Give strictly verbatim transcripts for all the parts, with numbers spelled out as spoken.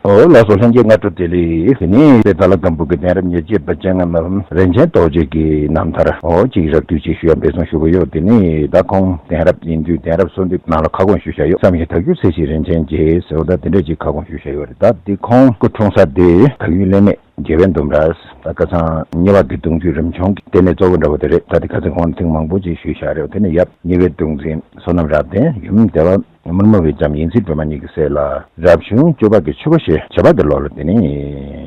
ཨོ་ལགས་སོ། ལྷན་རྒྱས་སྔ་དྲོ་བདེ་ལེགས། དེ་ནི་དེ་ཏཱ་ལ་སྒམ་པོ་གི་གདན་རབས་ཉེར་གཅིག་པ་སྤྱན་སྔ་མི་ཕམ་རིན་ཆེན་རྡོ་རྗེ་གི་རྣམ་ཐར་ཨོ་ཅིག་རགས་བསྡུས་ཅིག་ཞུ་ཡ་འབད་བརྩོན་ཞུ་གི་ཡོད། དེ་ནི་ད་ཁོང་གདན་རབས་ཡིན་དུས་གདན་རབས་གསོལ་འདེབས་ནང་ལ་ཁ་སྐོང་ཞུ་བཞག་ཡོད། བསམ་ཡས་དྭགས་བརྒྱུད་ཚེ་ཞིག་རིན་ཆེན་རྗེ་ཟེར་བ་ད་དེ་འདྲས་ཅིག་ཁ་སྐོང་ཞུ་བཞག་ཡོད་རེད། ད་འདི་ཁོང་སྐུ་འཁྲུངས་ས་དེ་དྭགས་བརྒྱུད་སླེ་མེད་རྒྱལ་བའི་ལྡུམ་ར། ད་ཁ་སང་ཉེ་བར་གྱི་གདུང་རྒྱུད་རིམ་བྱོན་གྱི་ལྟེ་གནས་གཙོ་བོ་འདྲ་བོ་དེ་རེད། ད་དེ་ཁ་སང་ཁོང་ཐེངས་མང་པོ་ཅིག་ཞུས་བཞག་རེད། དེ་ནས་ཡབ་ཉེ་བའི་གདུང་འཛིན་བསོད་ནམས་རབ་བརྟན། ཡུམ་སྡེ་པ་མུར་མོ་བའི་ལྕམ་ཡིན་སྲིད་སྒྲོལ་མ་གཉིས་ཀྱི་སྲས་ལ་རབ་བྱུང་སྤྱོད་པ་གི་ཆུ་བོ་ཞེས་བྱ་བ་གི་ལོ་ལ་དེ་ནས་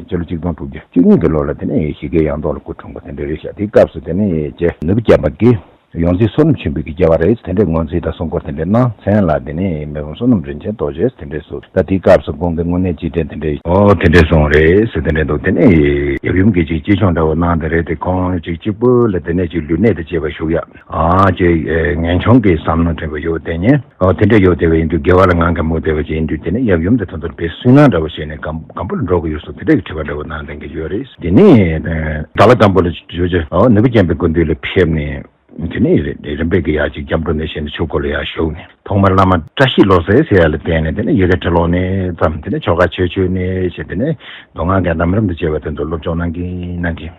སྤྱི་ལོ་གཅིག་སྟོང་དྲུག་བརྒྱ་བཅུ་གཉིས་ཀྱི་ལོ་ལ་དེ་ནས་ཞི་རྒྱས་ཡང་ཐོག་ལ་སྐུ་འཁྲུངས་པ་དེ་འདྲ་རེད་ཤག་དེའི་སྐབས་སུ་དེ་ནས་རྗེ་ནོར་བུ་རྒྱལ་པ་གི་ཡོངས་འཛིན་བསོད་ནམས་ཆེན་པོའི་གི་སྐྱེ་བ་རེད། དེ་འདྲའི་ངོས་འཛིན་དང་གསུང་སྐོར་དེ་འདྲའི་གནང་མཚན་ལ་དེ་ནས་མི་ཕམ་བསོད་ནམས་རིན་ཆེན་རྡོ་རྗེ་དེ་འདྲའི་སུ་ད་དེའི་སྐབས་སུ་ཁོང་གི་དངོས་གནས་རྗེས་དྲན་དེ་འདྲའི་ཨོ་དེ་འདྲའི་སོང་རེད་ཟེར་དེ་འདྲའི་འདུག་དེ་ནས་ཡབ་ཡུམ་གྱིས་ཅིག་གཅེས་སྐྱོང་འདྲ་བོ་གནང་དེ་རེད། དེ་ཁོང་ཅིག་གཅིག་པུ་ལ་དེ་ནས་ཅིག་ལུས་གནད་དུ་བཅས་པ་བཞུགས་ཡ་ཨ་ཅིག་ངན་སྐྱུང་གི་བསམ་མནོ་དྲན་པ་ཡོད་དེ་ནས་ཨོ་དེ་འདྲ་ཡོད་དེ་བ་ཡིན་དུས་དགེ་བ་ལ་ངང་གིས་མུག་དེ་བ་ཅིག་ཡིན་དུས་དེ་ནས་ཡབ་ཡུམ་དེ་ཐོན་ཐོར་པའི་སུན་སྣང་འདྲ་བོ་བྱས་ནས་སྒམ་སྒམ་པོ་ལ་འགྲོ་གི་ཡོད་སོ་དེ་འདྲ་གི་དྲི་བ་འདྲ་བོ་གནང་དེ་འདྲ་ཡོད་རེད། དེ་ནས་ཏཱ་ལ་སྒམ་པོ་ལ་བཞུགས་རྗེས་ཨོ་ནོར་བུ་རྒྱལ་པོའི་སྐུ་མདུན་ལ་ཕེབས་ནས། དེ་ནས་རི་རིམ་པས་ཀྱི་ཡ་གཅིག་སྐྱབས་འགྲོ་ནས་བཤད་ནས་ཆོས་སྐོར་ལ་ཡ་ཞུགས་ནས་ཐོག་མར་བླ་མ་བཀྲ་ཤིས་བློ་གསལ་ཟེར་ཡ་ལ་བསྟེན་ནས་དེ་ནས་ཡི་གེ་ཁྲི་ལོག་ནས་བརྩམས། དེ་ནས་ཆོ་ག་ཆོས་སྤྱོད་ནས་བྱས། དེ་ནས་མདོ་སྔགས་ཀྱི་ལམ་རིམ་དུ་བྱས་པ་དེ་ཚོ་སློབ་སྦྱོང་གནང་གིན་གནང་གིན་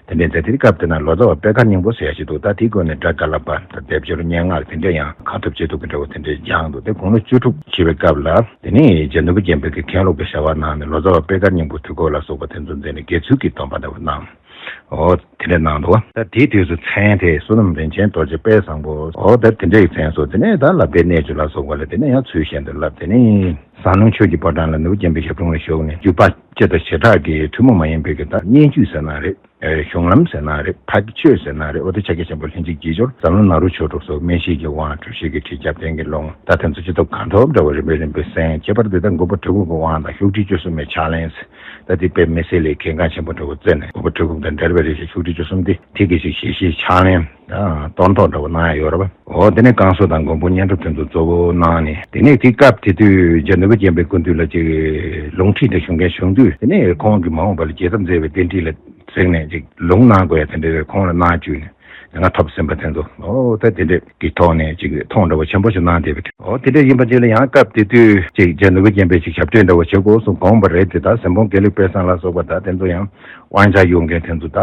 དེ་ནས་དེ་དེ་སྐབས་དེ་ན་ལོ་ཙཱ་བ་པད་དཀར་སྙིང་པོ་ཟེར་ཡ་ཞིག་འདུག་ད་དེའི་སྒོ་ནས་སྒྲ་ག་ལ་པ་དང་སྡེབ་སྦྱོར་སྙན་ངག་དེ་འདྲ་ཡང་གང་ཐུབ་ཅི་ཐུབ་ཀྱི་འདྲ་བོ་དེ་འདྲ་སྦྱངས་འདུག་དེ་དགུང་ལོ་བཅུ་དྲུག་བྱེད་པའི་སྐབས་ལ་དེ་ནས་རྗེ་ནོར་བུ་རྒྱལ་པོའི་གི་མཁན་སློབ་ཀྱི་བྱ་བ་གནང་ནས་ལོ་ཙཱ་བ་པད་དཀར་སྙིང་པོ་དུས་འཁོར་ལ་སོགས་པ་དེ་ཚོ་མཛད་ནས་དགེ་ཚུལ་གྱི་སྡོམ་པ་འདྲ་བོ་གནང་། འོ་དེ་འདྲ་གནང་འདུག་ད་དེའི་དུས་སུ་མཚན་དེ་བསོད་ནམས་རིན་ཆེན་རྡོ་རྗེ་དཔལ་བཟང་པོ། འོ་ད་དེ་འདྲ་ཡི་མཚན་སོ་དེ་ནས་ད་ལབ་པའི་གནས་ཚུལ་ལ་སོགས་པ་ལ་དེ་ནས་ཡང་ཚུལ་བཞིན་དུ་ལབ། དེ་ནས་ཟམ་གདོང་ཆོས་ཀྱི་ཕོ་བྲང་ལ་ནོར་བུ་རྒྱལ་པོའི་ཞབས་དྲུང་ལ་བཞུགས་ནས་བརྒྱུད་པ་སྤྱི་དང་བྱེ་བྲག་གི་ཐུན་མོང་མ་ཡིན་པའི་གི་ད་སྙན་བརྒྱུད་ཟེར་ན་རེད། གཞུང་ལམ་ཟེར་ན་རེད། ཕ་གི་ཆོས་ཟེར་ན་རེད། འོ་དེ་ཕྱག་རྒྱ་ཆེན་པོ་ལྷན་ཅིག་དགྱེས་སྦྱོར། ཟབ་ལམ་ནཱ་རོ་ཆོས་དྲུག་སོགས་སྨན་ཤེས་ཀྱི་དབང་། གྲུབ་ཤེས་ཀྱི་ཁྲིད། རྒྱབ་རྟེན་གྱི་ལུང་། ད་དེ་ཚོ་ཅི་ཐུབ་གང་ཐུབ་འདྲ་བོ་རིམ་པས་རིམ་པས་གསན། ཁྱད་པར་དུ་ད་མགོན་པོ་གྲུབ་ཐོབ་ཀྱི་དབང་དང་ཤོག་དྲིལ་བཅུ་གསུམ་མའི་ཕྱག་ལེན། ད་དེ་དཔེ་མི་སྲིད་ལས་གལ་འགངས་ཆེན་པོ་འདྲ་བོ་བརྩིས་ནས་མགོན་པོ་གྲུབ་ཐོབ་དང་འབྲེལ་བའི་རེ་ཞིག་ཤོག་དྲིལ་བཅུ་གསུམ་དེ་ཐིག་གི་ཞིག་ཞལ་བཞེས་ཕྱག་ལེན་དང་སྟོན་ཐོག་འདྲ་བོ་གནང་ཡ་ཡོད་རེད་པ། འོ་དེ་ནས་བསྐང་གསོ་དང་མགོན་པོ་བསྙེན་སྒྲུབ་དེ་ཚོ་གཙོ་བོ་གནང་ནས། དེ་ནས་དེ་སྐབས་དེ་དུས་རྗེ་ནོར་བུ་རྒྱལ་པོའི་སྐུ་མདུན་ལ་ཅིག་ལུང་ཁྲིད་དང་ཞུ་མཁན་བྱུང་དུས་དེ་ནས་ཁོང་གིས་མ་འོངས་པ་ལ་རྒྱལ་ཚབ་མཛད་པའི་རྟེན་འབྲེལ་ལ་གཟིགས་ནས་ཅིག་ལུང་གནང་དགོས་ཡ་དེ་འདྲ་ཁོང་ལ་གནང་བཅུག་ནས་ང་ཐོབ་ཟིན་པ་དེ་ཚོ་འོ་ད་དེ་འདྲ་གི་ཐོག་ནས་ཅིག་མཐོང་འདྲ་བོ་ཆེན་པོ་ཞིག་གནང་བསྡད་པ་དེ། འོ་དེ་འདྲ་ཡིན་པ་ཅིག་ལ་ཡང་སྐབས་དེ་དུས་ཅིག་རྗེ་ནོར་བུ་རྒྱལ་པོས་ཅིག་ཞབས་སྤྲད་འདྲ་བོ་བྱེད་དགོས་གསུངས་དགོངས་པ་རེད་དེ། ད་ཟིན་སྤོང་དགེ་ལེགས་དཔལ་བཟང་ལ་སོགས་པ་ད་དེ་ཚོ་ཡང་དབང་ཆ་ཡོད་མཁན་དེ་ཚོ་ད་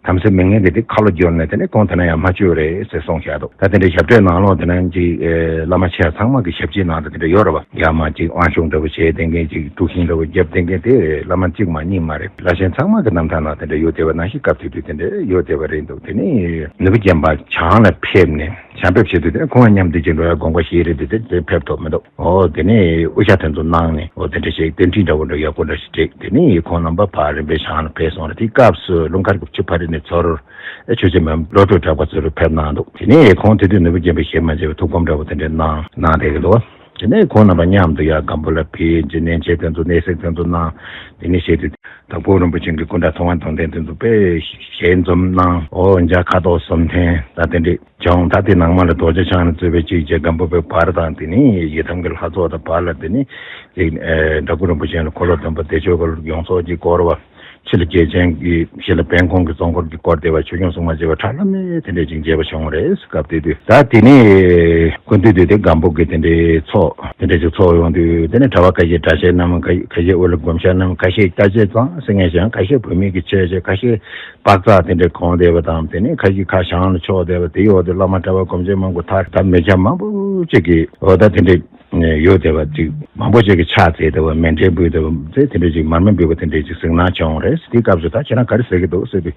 དམ་སེལ་མི་ངན་གྱིས་དེ་ཁ་ལོ་བསྒྱུར་ནས་དེ་ནས་ཁོང་དེ་ན་ཡང་མ་བཅོས་རེད་ཟེར་གསུངས་བཞག་འདུག་ད་དེ་འདྲའི་ཞབས་སྤྲད་གནང་ལོང་དེ་ན་ཅིག་བླ་མ་ཆེ་ཚང་མ་གི་ཞབས་ཕྱི་གནང་དེ་དེ་འདྲ་ཡོད་རེད་པ། ཡར་མར་ཅིག་དབང་ཤུགས་འདྲ་བོ་བྱས་བསྡད་མཁན་ཅིག་དཀྲུག་ཤིང་འདྲ་བོ་བརྒྱབ་བསྡད་མཁན་དེ་བླ་མ་གཅིག་མ་གཉིས་མ་རེད། བླ་ཆེན་ཚང་མ་གི་རྣམ་ཐར་ནང་དེ་འདྲ་ཡོད་བསྡད་པ་ནང་བཞིན་སྐབས་དེ་དུས་དེ་འདྲ་ཡོད་བསྡད་པ་རེད་འདུག་དེ་ནས་ནོར་བུ་རྒྱལ་པོ་བྱང་ལ་ཕེབས་ནས་བྱང་ཕེབས་བྱེད་དུས་དེ་ཁོང་མཉམ་དུ་ཅིག་འགྲོ་ཡ་དགོངས་པ་བཞེས་རེད་དེ་དེ་དེ་ཕེབས་ཐུབ་མི་འདུག་འོ་དེ་ནས་དབུ་ཞྭ་དེ་ཚོ་གནང་ནས་འོ་དེ་འདྲ་ཞིག་རྟེན་འབྲེལ་འདྲ་བོ་འདྲ་ཡག་པོ་འདྲ་ཞིག་བསྒྲིགས། དེ་ནས་ཁོང་རྣམ་པ་ཕར་རིམ་པས་བྱང་ལ་ཕེབས་སོང་རེད། དེའི་སྐབས་སུ་ལུང་དཀར་གྱི་ཆུ་ཕ་རི་ནས་ཚུར་ཨེ་ཆོས་རྗེ་མི་ཕམ་བློ་གྲོས་གྲགས་པ་ཚུར་ཕེབས་གནང་འདུག་དེ་ནས་ཁོང་དེ་དུས་ནོར་བུ་རྒྱལ་པོས་བཞེས་མ་བྱས་པའི་ཐུགས་དགོངས་འདྲ་བོ་དེ་འདྲ་གནང་གནང་བསྡད་ཀྱི་འདུག་དེ་ནས་ཁོང་རྣམ་པ་མཉམ་དུ་ཡར་སྒམ་པོ་ལ་ཕེབས་རྗེས་མནན་ཆས་དེ་ཚོ་གནས་གཟིགས་དེ་ཚོ་གནང་། དེ་ནས་བཤད་དུས་དྭགས་པོ་རིན་པོ་ཆེ་གི་སྐུ་འདྲ་ཐུབ་དབང་དོན་ལྡན་དེ་ཚོ་དཔེ་ཞལ་འཛོམས་གནང་། འོ་འཇའ་ཁ་དོག་གསུམ་ལྡན་ད་དེ་འདྲས་བྱུང་། ད་དེ་ནང་མ་ལ་རྡོ་རྗེ་འཆང་ལ་གཙོས་པའི་གཅིག་བྱས་སྒམ་པོ་པའི་བར་དང་དེ་ནས་ཡི་དམ་གྱི་ལྷ་ཚོགས་དང་བར་ལ་དེ་ནས་གཅིག་དྭགས་པོ་རིན་པོ་ཆེ་ལ་འཁོར་ལོ་སྡོམ་པ་བདེ་མཆོག་གི་ཡོངས་རྫོགས་ཀྱིས་བསྐོར་བ། ཕྱི་ལ་རྒྱལ་ཆེན་གྱི་ཕྱི་ལ་བན་གོང་གི་གཙོ་འཁོར་གྱིས་བསྐོར་བསྡད་པ། ཆོས་སྐྱོང་སྲུང་མ་བཅས་པ་ཁྲ་ལམ་མེ་དེ་འདྲས་ཅིག་མཇལ་བ་བྱུང་བ་རེད། སྐབས་དེ་དུས་ད་དེ་ནས་སྐུ་མདུན་དུ་དེ་སྒམ་པོ་གི་དེ་འདྲའི་ཚོགས་དེ་འདྲས་ཅིག་ཚོགས་ཡོང་དུས་དེ་ནས་གྲྭ་པ་ཁ་ཤས་གྲྭ་ཆས་རྣམས་ཁ་ཁ་ཤས་དབུ་ལ་སྒོམ་ཞྭ་རྣམས་ཁ་ཤས་རྟ་ཆས་གཙང་ཟེར་མཁན་ཞིག་ཁ་ཤས་བུད་མེད་ཀྱི་ཆས་ཆས་ཁ་ཤས་པག་ཙག་དེ་འདྲས་གོན་བསྡད་པ་དང་དེ་ནས་ཁ་ཤས་ཁ་བྱང་ལ་ཕྱོགས་བསྡད་པ་དེའི་འོག་ཏུ་བླ་མ་གྲྭ་པ་སྒོམ་ཆེན་མང་པོ་ཐར་ད་མི་སྐྱ་མང་པོ་ཅིག་གིས་འོ་ད་དེ་འདྲས་ཡོད་བསྡད་པ་ཅིག་མང་པོ་ཅིག་གིས་ཕྱག་འཚལ་བསྡད་པ་མཎྜལ་འབུལ་བསྡད་པ་ཚེ་དེ་འདྲས་ཅིག་མར་མེ་འབུལ་བ་དེ་འདྲས་ཅིག་གཟིགས་སྣང་བྱུང་རེད། དེའི་སྐབས་སུ་ད་ཁྱེད་རང་ག་རེ་ཟེར་གྱི་འདུག་ཟེར་དུས་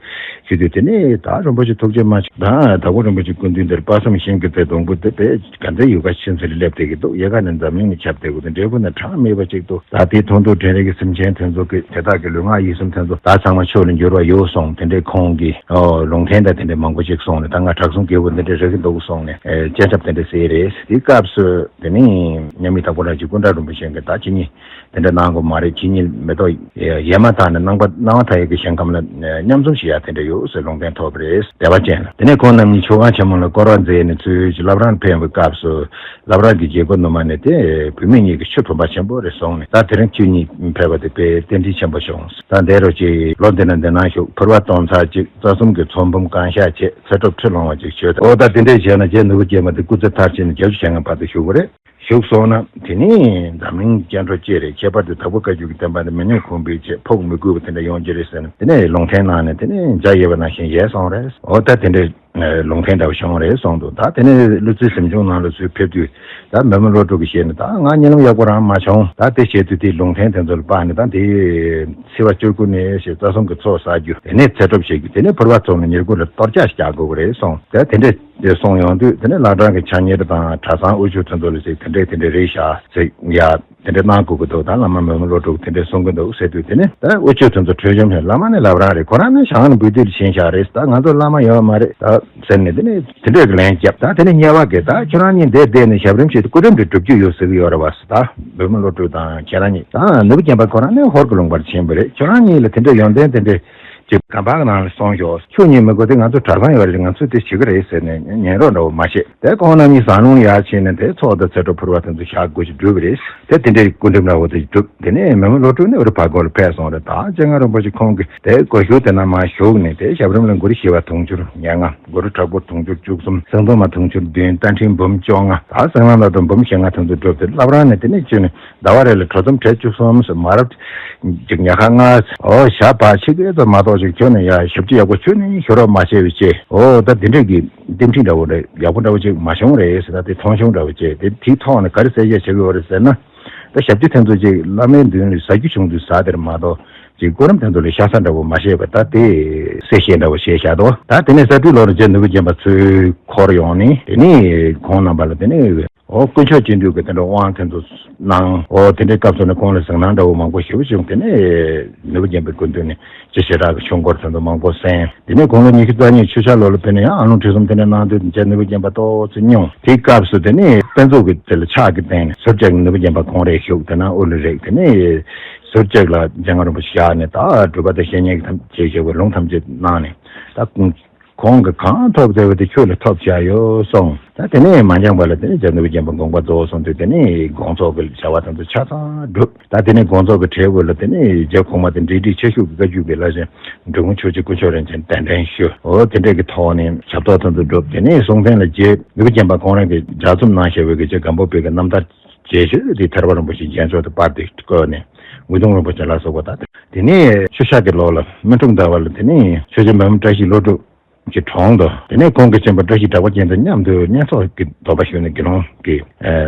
ཞུ་དུས་དེ་ནས་ད་རིན་པོ་ཆེ་ཐུགས་རྗེ་མ་ཆེ་ད་དྭགས་པོ་རིན་པོ་ཆེ་སྐུ་མདུན་དེར་དཔག་བསམ་ཤིང་གི་རྩེ་སྡོང་པོ་དེ་དཔེ་ག་འདྲ་ཡོད་ག་ཕྱིན་ཚུལ་སླེབས་བསྡད་ཀྱི་འདུག་ཡལ་ག་ནས་འཛམ་གླིང་ནས་ཁྱབ་བསྡད་ཀྱི་འདུག་འབྲས་བུ་ནི་གྲངས་མེད་པ་ཅིག་འདུག་ད་དེའི་ཐུང་ཐུང་དྲན་རེས་ཀྱི་སེམས་ཅན་དེ་ཚོ་གི་དེ་དག་གི་ལུས་ངག་ཡིད་གསུམ་དེ་ཚོ་ད་ཚང་མ་ཆོས་ལ་འགྱུར་བ་ཡོད་སོང་། དེ་འདྲའི་ཁོང་གི་ཨོ་ལུང་བསྟན་དང་དེ་འདྲའི་མང་པོ་ཅིག་སོང་ནས་ད་ང་དྲག་གསུམ་རྒྱལ་པོ་འདི་འདྲའི་རེ་གི་འདུག་སོང་ནས་ཨེ་སྤྱན་ཆབ་དེ་འདྲ་ཟེར་རེད། དེའི་སྐབས་སུ་དེ་ནི་མཉམ་མེད་དྭགས་པོ་ར་ཅིག་སྐུ་འདྲ་རིན་པོ་ཆེ་གི་ད་ཁྱེད་གཉིས་དེ་འདྲ་གནང་དགོས་མ་རེད། ཁྱེད་གཉིས་མེ་ཏོག་ཡལ་མ་ཐག་ནས་སྣང་བ་སྣང་བ་མཐའ་ཡས་ཀྱི་ཞིང་ཁམས་ལ་མཉམ་འཛོམས་བྱེད་ཡ་དེ་འདྲ་ཡོད་ཟེར་ལུང་བསྟན་ཐོབ་པ་རེད། དད་པ་ཅན་ལ། དེ་ནས་ཁོང་རྣམ་གཉིས་མཆོད་ཁང་ཆེན་མོ་ལ་སྐོར་བ་མཛད་ནས་ཚུར་ཅིག་བླ་བྲང་ཕེབས་པའི་སྐབས་སུ་བླ་བྲང་གི་རྒྱལ་སྒོ་ནུ་མ་ནས་དེ་བུད་མེད་གཉིས་ཀྱིས་ཆུ་བུམ་པ་ཆེན་པོ་རེ་བཟུང་ནས་ད་དེ་རིང་ཁྱེད་གཉིས་ཕེབས་པ་དེ་དཔེ་རྟེན་འབྲེལ་ཆེན་པོ་བྱུང་། ད་འདས་རོགས་ཅིག་ལོ་འདི་ན་འདི་ན་བཞུགས། ཕུར་པ་སྟོང་ཚར་གཅིག་རྩ་གསུམ་གྱི་ཚོགས་འབུམ་བསྐང་བཤགས་བྱས། ཚེ་སྒྲུབ་ཁྲིད་ལོངས་པ་ཅིག་བྱོས་ཏེ། ཨོ་ད་དེ་འདྲས་བྱས་ན་རྗེ་ནོར་བུ་རྒྱལ་མ་དེ་སྐུ་ཚེ་མཐར་ཕྱིན་ནས་བརྒྱད་ཅུ་གྱ་ལྔ་བར་དུ་བཞུགས་པ་རེད། བཞུགས་སོང་ན། དེ་ནས་འཛམ་གླིང་སྐྱེ་འགྲོ་སྤྱི་རེད། ཁྱད་པར་དུ་དྭགས་པོ་བཀའ་བརྒྱུད་ཀྱི་བསྟན་པ་འདི་མི་ཉམས་གོང་འཕེལ་ཆེད་ཕོག་མི་དགོས་པ་དེ་འདྲ་ཡོང་རྒྱུ་རེད་ཟེར་ནས། དེ་ནས་ལུང་བསྟན་གནང་ནས། དེ་ནས་འཇའ་ཡལ་བ་ནང་བཞིན་ཡལ་སོང་རེད། འོ་ད་དེ་འདྲའི་ལུང་བསྟན་འདྲ་བ་བྱུང་རེད་གསུངས་འདུག་ད་དེ་ནས་ཀླུ་རྩེ་གཟིམ་ཆུང་ནང་ལ་ཚུར་ཕེབས་དུས། ད་མི་མོ་བློ་གྲོས་ཀྱིས་བཤད་ནས། ད་ང་གཉིད་ལམ་ཡག་པོ་རང་མ་བྱུང་། ད་དེ་བྱེད་དུས་དེ་ལུང་བསྟན་དེ་ཚོ་ལ་དཔག་ནས། ད་དེ་ཚེས་པ་བཅུ་དགུ་ནས་ཞེས་རྩ་གསུམ་གྱི་ཚོགས་བསགས་རྒྱུ། དེ་ནས་ཚེ་སྒྲུབ་བྱེད་རྒྱུ། དེ་ནས་ཕུར་པ་བཙུགས་ནས་ཉེར་དགུ་ལ་གཏོར་རྒྱག་བཞག་དགོས་ཀྱི་རེད་གསུངས། ད་དེ་འདྲ་དེ་གསུངས་ཡོང་དུས། དེ་ནས་བླ་བྲང་གི་ཕྱག་གཉེར་དང་གྲྭ་ཚང་དབུ་ཆོས་དེ་ཚོ་ལ་ཟེར། དེ་འདྲས་དེ་འདྲས་རེད་ཤག་ཟེར་ཡ། དེ་འདྲས་གནང་དགོས་ཀྱི་འདུག་ད་བླ་མ་མི་མོ་བློ་གྲོས་དེ་འདྲས་གསུང་གི་འདུག་ཟེར་དུས། དེ་ནས་ད་དབུ་ཆོས་དེ་ཚོ་གྲོས་འཆམ་བྱས། བླ་མ་ནི་བླ་བྲང་རེད། ཁོ་རང་ནི་ཞང་ནས་འབུལ་སྡུད་ལ་ཕྱིན་བཞག་རེད། ད་ང་ཚོ་བླ་མ་ཡོད་མ་རེད་ད་ཟེར་ནས། དེ་ནས་དེ་འདྲས་ཀྱི་ལན་བརྒྱབ། ད་དེ་ནས་གཉེར་པ་གིས། ད་ཁྱོད་རང་གཉིས་འདིར་བསྡད་ནས་ཞབས་རིམ་བྱས་ཏེ་སྐུ་རིམ་དེ་སྒྲུབ་རྒྱུ་ཡོད་ཟེར་གྱི་ཡོད་རེད་བ། ད་མི་མོ་བློ་གྲོས་དང་ཁྱེད་རང་གཉིས། ད་ནོར་བུ་རྒྱན་པ་ཁོ་རང་ནི་ཧོར་གྱི་ལུང་པར་ཕྱིན་པ་རེད། ཁྱོད་རང་གཉིས་ལ་དེ་འདྲས་ཡོན་ཏན་དེ་འདྲས་ཅིག་གམ་པ་གི་ནང་ལ་སོང་ཤོག་ཁྱོད་གཉིས་མི་དགོས་ཏེ། ང་ཚོ་གྲྭ་ཚང་ཡོད་རེད། ང་ཚོས་དེ་བྱེད་ཀྱི་རེད་ཟེར་ནས་ཉན་རོགས་འདྲ་བོ་མ་བྱེད། དེ་ཁོང་རྣམ་གཉིས་ཟངས་ལུང་ལ་ཡར་ཕྱིན་ནས། དེ་ཚོགས་དང་ཚེ་སྒྲུབ་ཕུར་པ་དེ་ཚོ་ཞག་དགུ་ཞིག་བསྒྲུབས་པ་རེད། དེ་དེ་འདྲའི་སྐུ་འགྲེམས་འདྲ་བོ་དེ་བསྒྲུབས། དེ་ནས་མི་མོ་བློ་གྲོས་ནི་འོ་རེ་བར་སྐོར་ལ་ཕེབས་སོང་རེད། ད་སྤྱན་སྔ་རིན་པོ་ཆེ་ཁོང་གིས་དེ་སྒོ་ཞུགས་དེ་ན་མར་བཞུགས་ནས། དེ་ཞབས་རིམ་ལ་མགོ་རིལ་བཞི་པ་དུང་ཕྱུར་ཉེར་ལྔ། མགོ་རིལ་དྲག་པོ་དུང་ཕྱུར་བཅུ་གསུམ། སེང་གདོང་མ་དུང་ཕྱུར་བདུན། རྟ་མགྲིན་འབུམ་བཅོ་ལྔ། ད་སེང་གླང་མདའ་དང་འབུམ་ཞེ་ལྔ་དེ་ཚོ་བསྒྲུབས་ཏེ། བླ་བྲང་ནས་དེ་ནས་བྱོན་ནས། ཟླ་བ་རེ་ལ་གྲོ་ཚོམ་གྲལ་བཅུ་གསུམ་ཟེར། མ་རབས་ཅིག་ཉལ་ཁང་ལྔ། ཨོ་ཞག་བར་ཆད་ཀྱི་ཙམ་མ་གཏོགས་ཅིག་ཁྱོན་ནས་ཡ་ཞབས་ཕྱི་ཡག་པོ་ཁྱོན་ནས་ཞུ་རོགས་མ་བྱས་པའི་ཅེས། ཨོ་ད་དེ་འདྲས་ཀྱི་རྟེན་འབྲེལ་འདྲ་བོ་རེད། ཡག་པོ་འདྲ་བོ་ཅིག་མ་བྱུང་རེད་ཟེར། ད་དེ་མཐོང་ཆུང་འདྲ་བོ་བྱས། དེ་དེའི་ཐོག་ནས་ག་རེ་གསལ་བཤད་བྱེད་དགོས་རེད་ཟེར་ན། ད་ཞབས་ཕྱི་དེ་ཚོ་ཅིག་བླ་མའི་མདུན་ལ་ཟ་རྒྱུ་བྱུང་དུས་ཟ་དེར་མ་གཏོགས། ཅིག་སྐུ་རིམ་དེ་ཚོ་ལ་ཤ་ཚ་འདྲ་བོ་མ་བྱས་པ། ད་དེ་གསལ་བཤད་འདྲ་བོ་བྱས་བཞག་འདུག་ད་དེ་ནས་ས་འབྲུག་ལོ་ལ་རྗེ་ནོར་བུ་རྒྱན་པ་ཚུར་འཁོར་ཡོང་ནས། དེ་ནས་ཁོང་རྣམ་པ་ལ་དེ་ནས། ཨོ་དཀོན་མཆོག་སྤྱི་འདུས་ཀྱི་དེ་འདྲ་དབང་དེ་ཚོ་གནང་། ཨོ་དེ་འདྲའི་སྐབས་སུ་ནི་ཁོང་ལ་གཟིགས་སྣང་འདྲ་བོ་མང་པོ་ཞེ་པོ་བྱུང་། དེ་ནས་ནོར་བུ་རྒྱན་པའི་སྐུ་མདུན་ནས་ཅི་ཞེ་དྲག་གི་ཆོས་འཁོར་དེ་ཚོ་མང་པོ་གསན། དེ་ནས་དགུང་ལོ་ཉི་ཤུ་རྩ་གཉིས་ཆུ་ཤར་ལོ་ལ་ཕེབས་ནས་ཡང་ཨ་ལུང་ཁྲིད་གསུམ་དེ་འདྲ་གནང་དུས། རྗེ་ནོར་བུ་རྒྱན་པ་ཏོག་ཙམ་སྙུང་། དེའི་སྐབས་སུ་དེ་ནས་དཔེ་མཛོད་ཀྱི་དེ་ལ་ཕྱག་གི་སྟེང་ནས་ཟུར་བཅག་ནོར་བུ་རྒྱན་པ་ཁོང་རེ་བཞུགས། དེ་ན་དབུ་ལ་རེག་དེ་ནས་ཟུར་བཅག་ལ་སྤྱན་སྔ་རིན་པོ་ཆེ་བཞག་ནས། ད་སྒྲུབ་པ་དང་བཤེས་གཉེན་གྱི་ཐམས་ཅད་ཞེས་པའི་ལུང་ཐམས་ཅད་གནང་ནས། ད་ཁོང་གིས་གང་ཐོབ་མཛད་པ་དེ་ཁྱོད་ལ་ཐོབ་བྱ་ཡོད་གསུངས། ད་དེ་ནས་མ་འགྱངས་པ་ལ་དེ་ནས་རྗེ་ནོར་བུ་རྒྱན་པ་དགོངས་པ་རྫོགས་སོང་དུས། དེ་ནས་དགོངས་རྫོགས་ཀྱི་བྱ་བ་དེ་ཚོ་ཆ་ཚང་བསྒྲུབས། ད་དེ་ནས་དགོངས་རྫོགས་ཀྱི་གྲལ་དབུ་ལ་དེ་ནས་རྗེ་གོང་མ་དེ་འབྲེལ་སྒྲིག་ཆེ་ཤོས་ཀྱི་བཀའ་བརྒྱུད་པའི་བླ་ཆེན་འབྲི་གུང་ཆོས་རྗེ་དཀོན་མཆོག་རིན་ཆེན་གདན་འདྲེན་ཞུ། འོ་དེ་འདྲས་ཀྱི་ཐོག་ནས་ཞབས་ཏོག་དེ་ཚོ་བསྒྲུབས། དེ་ནས་གསུང་རྟེན་ལ་རྗེ་ནོར་བུ་རྒྱན་པ་ཁོང་རང་གིས་ལྗགས་རྩོམ་གནང་བཞག་པའི་གི་རྗེ་སྒམ་པོ་པའི་གི་རྣམ་ཐར་རྗེས་ཤུལ་དེ་ཐར་པ་རིན་པོ་ཆེའི་རྒྱན་མཆོག་ཏུ་པར་དེ་བཀོད་ནས། དབུས་གདུང་རིན་པོ་ཆེ་ལ་སོགས་པ། ད་དེ་ནས་ཆུ་ཤག་གི་ལོ་ལ་སྨིན་དྲུག་ཟླ་བ་ལ་དེ་ནས་ཆོས་རྗེ་མི་ཕམ་བཀྲ་ཤིས་བློ་གྲོས་ཀྱི་དྲུང་དུ། དེ་ནས་ཁོང་གི་གཅེན་པོ་བཀྲ་ཤིས་གྲགས་པ་ཅན་དང་མཉམ་དུ་བསྙེན་སོགས་ཀྱི་སྡོམ་པ་ཞུས་ནས། དགེ་སློང་གི་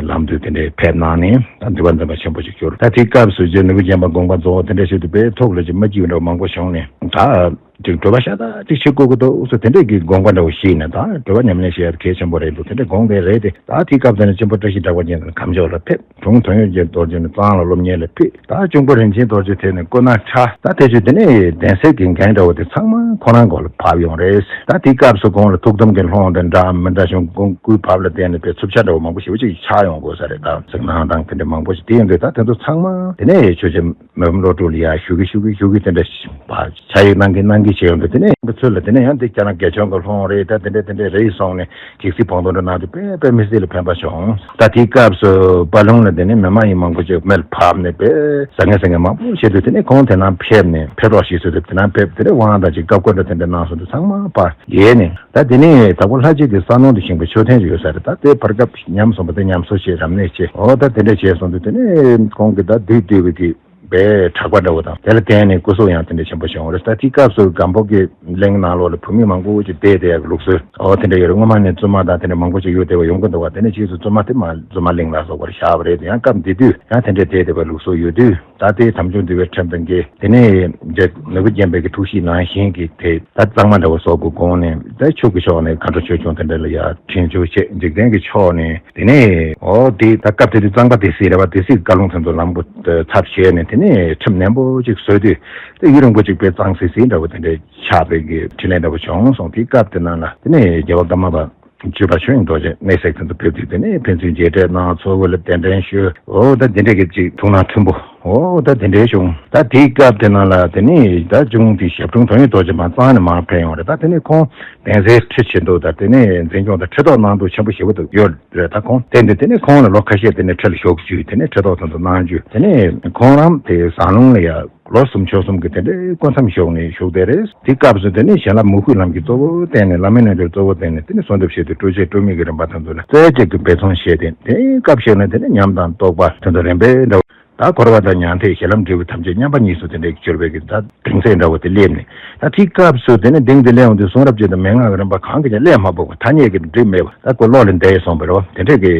ལམ་དུ་དེ་འདྲའི་ཕེབས་གནང་ནས། ད་འདུས་པ་འཛིན་པ་ཆེན་པོ་ཞིག་གྱུར། ད་དེའི་སྐབས་སུ་རྗེ་ནོར་བུ་རྒྱན་པ་དགོངས་པ་རྫོགས། དེ་འདྲ་བྱས་ཏེ་དཔེ་ཐུགས་ལ་ཅིག་མ་སྐྱིད་པ་འདྲ་བོ་མང་པོ་བྱུང་ནས། ད་ཅིག་སྒྲུབ་པ་ཤ་སྟག་ཅིག་བྱེད་དགོས་ཀྱི་འདུག་ཟེར་དེ་འདྲས་ཀྱི་དགོངས་པ་འདྲ་བོ་བཞེས་ནས། ད་སྒྲུབ་པ་ཉམས་ལེན་བྱེད་ཡ་གལ་ཆེན་པོ་རེད་འདུག་དེ་འདྲས་དགོངས་པ་རེད་དེ། ད་དེའི་སྐབས་དེ་ནས་གཅེན་པོ་བཀྲ་ཤིས་གྲགས་པ་ཅན་དང་གམ་ཕྱོགས་ལ་ཕེབས། དྲུང་དོན་ཡོད་རྒྱལ་རྡོ་རྗེ་ནི་གཙང་ལ་སློབ་གཉེར་ལ་ཕེབས། ད་གཅུང་པོ་རིན་ཆེན་རྡོ་རྗེ་དེ་ནི་སྐུ་ན་ཕྲ། ད་དེ་ཚོས་དེ་ནས་གདན་སའི་གི་འགན་འདྲ་བོ་དེ་ཚང་མ་ཁོ་རང་མགོ་ལ་བབས་ཡོང་རེད། ད་དེའི་སྐབས་སུ་ཁོང་ལ་ཐུགས་དམ་གྱི་ལྷུང་དང་འདྲ་མི་འདྲ་བྱུང་། ཁོང་སྐུའི་བབས་ལ་བརྟེན་ནས་དཔེ་འཚུབ་ཆ་འདྲ་བོ་མང་པོ་ཞེ་པོ་ཅིག་ཆགས་ཡོང་དགོས་ས་རེད། ད་གཟིགས་སྣང་དང་དེ་འདྲ་མང་པོ་ཞིག་དེ་ཡིན་དུས། ད་དེ་ཚོ་ཚང་མ་དེ་ནས་ཆོས་རྗེ་མི་ཕམ་བློ་གྲོས་ལ་ཡར་ཞུ་གི་ཞུ་གི་ཞུ་གི་དེ་འདྲ་ཕྱག་ཡིག་གནང་གི་གནང་གི་བྱས་ཡོང་དུས། དེ་ནས་ཚུར་ལ་དེ་ནས་ཡང་དེ་ཁྱེད་རང་དགེ་སྦྱོང་གི་ལྷུང་རེད། ད་དེ་འདྲ་དེ་འདྲ་རེད་གསུངས་ནས། གེགས་སེལ་བོང་དོང་འདྲ་གནང་དུས་དཔེ་དཔེ་མི་སྲིད་ལ་ཕན་པ་བྱུང་། ད་དེའི་སྐབས་སུ་དཔའ་ལུང་ལ་དེ་ནས་མི་མ་ཡིན་མང་པོ་ཅིག་མེ་ལ་ཕབ་ནས་དཔེ་ཟ་ངེ་ཟ་ངེ་མང་པོ་བྱེད་དུས། དེ་ནས་ཁོང་དེ་ནང་ཕེབས་ནས་ཕེབས་རོགས་ཞེས་ཟེར་དུས། དེ་ནང་ཕེབས། དེ་ནས་དབང་དང་ཅིག་བཀའ་བཀོད་འདྲ་དེ་འདྲ་གནང་སོང་དུས། ཚང་མ་ཕར་ཡལ་ནས། ད་དེ་ནས་དྭགས་པོ་ལྷ་རྗེ་གི་ས་ནང་དུ་བཞེངས་པའི་མཆོད་རྟེན་ཅིག་ཡོད་ས་རེད། ད་དེ་བར་སྐབས་ཉམས་སོང་བ་དེ་ཉམས་གསོ་བྱས། རབ་གནས་བྱས། འོ་ད་དེ་འདྲ་བྱས་སོང་དུས། དེ་ནས་ཁོང་གིས་ད་བདུད་འདུལ་བའི་གི་དཔེ་གྲགས་པ་འདྲ་བོ་དང་། དེ་ལ་བརྟེན་ནས་སྐུ་གཟུགས་ཡང་དེ་འདྲ་ཆེན་པོ་བྱུང་བ་རེད། ད་དེའི་སྐབས་སུ་སྒམ་པོ་གི་གླིང་ནང་ལོགས་ལ་བུད་མེད་མང་པོ་ཅིག་བསྡད་བསྡད་ཡག་གི་ལུགས་སྲོལ། འོ་དེ་འདྲ་ཡོད་རེད། སྔོན་མ་ནས་བཙུན་མ་དང་དེ་འདྲ་མང་པོ་ཅིག་ཡོད་བསྡད་པ་ཡོང་གི་འདུག་བ། དེ་ནས་རྗེས་སུ་བཙུན་མ་དེ་མར་བཙུན་མ་གླིང་ལ་སོགས་པར་བཞག་པ་རེད། ཡང་སྐབས་འདི་དུས་ཡང་དེ་འདྲ་བསྡད་བསྡད་པའི་ལུགས་སྲོལ་ཡོད་དུས། ད་དེ་དམ་ཆོས་འདུལ་བའི་ཁྲིམས་དང་འགལ། དེ་ནས་རྗེ་ནོར་བུ་རྒྱན་པའི་གི་ཐུགས་བཞེད་ནང་བཞིན་གྱི་དེ་ད་གཙང་མ་འདྲ་བོ་བཟོ་དགོས་དགོངས་ནས། ད་ཆོས་ཀྱི་ཕྱོགས་ནས་མཁའ་འགྲོ་ཆོས་སྐྱོང་དེ་འདྲ་ལ་ཡར་དྲིན་ཆེ་བྱས། འཇིག་རྟེན་གྱི་ཕྱོགས་ནས། དེ་ནས་འོ་དེ་ད་སྐབས་དེ་དུས་གཙང་པ་སྡེ་སྲིད་རེད་བ། སྡེ་སྲིད་ཀྱི་བཀའ་ལུང་དེ་ཚོ་ལམ་གོ་ཚབ་བྱས་ནས། དེ་ནས་ཁྲིམས་ནན་པོ་ཅིག་བཟོས་དུས། དེ་ཡུན་རིང་པོ་ཅིག་དཔེ་གཙང་སིལ་སིལ་འདྲ་བོ་དེ་འདྲའི་ཆགས་པའི་གི་འཕྲིན་ལས་འདྲ་བོ་བྱུང་སོང་། དེའི་སྐབས་དེ་ནང་ལ་དེ་ནས་རྒྱལ་བ་ཀརྨ་པ་བཅུ་པ་ཆོས་དབྱིངས་རྡོ་རྗེ་གནས་སའི་དེ་ཚོ་ཕེབས་དུས། དེ་ནས་ཕན་ཚུན་མཇལ་འཕྲད་གནང་། ཚོགས་དབུ་ལ་གདན་འདྲེན་ཞུས། འོ་ད་དེ་འདྲ་གི་ཅིག་ཐུགས་སྣང་མཐུན་པོ། འོ་ད་དེ་འདྲའི་བྱུང་། ད་དེའི་སྐབས་དེ་ནང་ལ་དེ་ནས་ད་གཅུང་དེ་ཞབས་དྲུང་དོན་ཡོད་རྡོ་རྗེ་མར་གཙང་ནས་མར་ཕེབས་ཡོང་རེད། ད་དེ་ནས་ཁོང་གདན་སའི་ཁྲི་བྱེད་འདུག་ད་དེ་ནས་འཛིན་སྐྱོང་དང་ཁྲི་ཐོག་གནང་འདུག་ཆེན་པོ་ཞེ་པོ་འདུག་ཡོད་རེད། ད་ཁོང་དེ་འདི་དེ་ནས་ཁོང་ལ་ལོ་ཁ་ཤས་དེ་ནས་ཁྲི་ལ་བཞུགས་བཅུག་དེ་ནས་ཁྲི་ཐོག་དེ་ཚོ་གནང་བཅུག་དེ་ནས་ཁོང་རང་དེ་ཟངས་ལུང་ལ་ཡ་ ལོ་གསུམ་ཕྱོགས་གསུམ་གྱི་དེ་འདྲའི་སྐུ་མཚམས་བཞུགས་ནས་བཞུགས་བསྡད་རེད། དེ་སྐབས་སུ་དེ་ནས་བྱིན་རླབས་མོས་གུས་ལམ་གྱི་གཙོ་བོ་བསྟན་ནས་བླ་མའི་རྣལ་འབྱོར་གཙོ་བོ་བསྟན་ནས་དེ་ནས་གསོལ་འདེབས་བཞེས་ཏེ་སྤྲོ་བྱེད་སྤྲོ་མེད་ཀྱི་རིམ་པ་དེ་ཚོ་ལ་རྩེ་གཅིག་གི་འབད་བརྩོན་བྱས་ཏེ། དེའི་སྐབས་ཤིག་ན་དེ་ནས་ཉམས་དང་རྟོགས་པ་དེ་ཚོ་རིམ་པས་འདྲ་བ། ད་འཁོར་བ་དང་མྱང་འདས་ཞི་ལམ་འབྲས་བུ་ཐམས་ཅད་མཉམ་པ་གཉིས་སུ་དེ་འདྲའི་གྱུར་པའི་གི་ད་གདེང་ཚད་འདྲ་བོ་དེ་སླེབས་ནས། ད་དེའི་སྐབས་སུ་དེ་ནས་གདེང་དེ་སླེབས་འོང་དུས་གསུང་རབ་ཅན་དང་མན་ངག་གི་རིམ་པ་གང་གིས་ཀྱང་བསླད་མ་ཕོད་པ། ཐ་སྙད་ཀྱི་སྒྲིབ་མེད་པ། ད་ཁོ་བློ་ལས་འདས་སོང་བ་རེད་བ། དེ་འདྲའི་གི་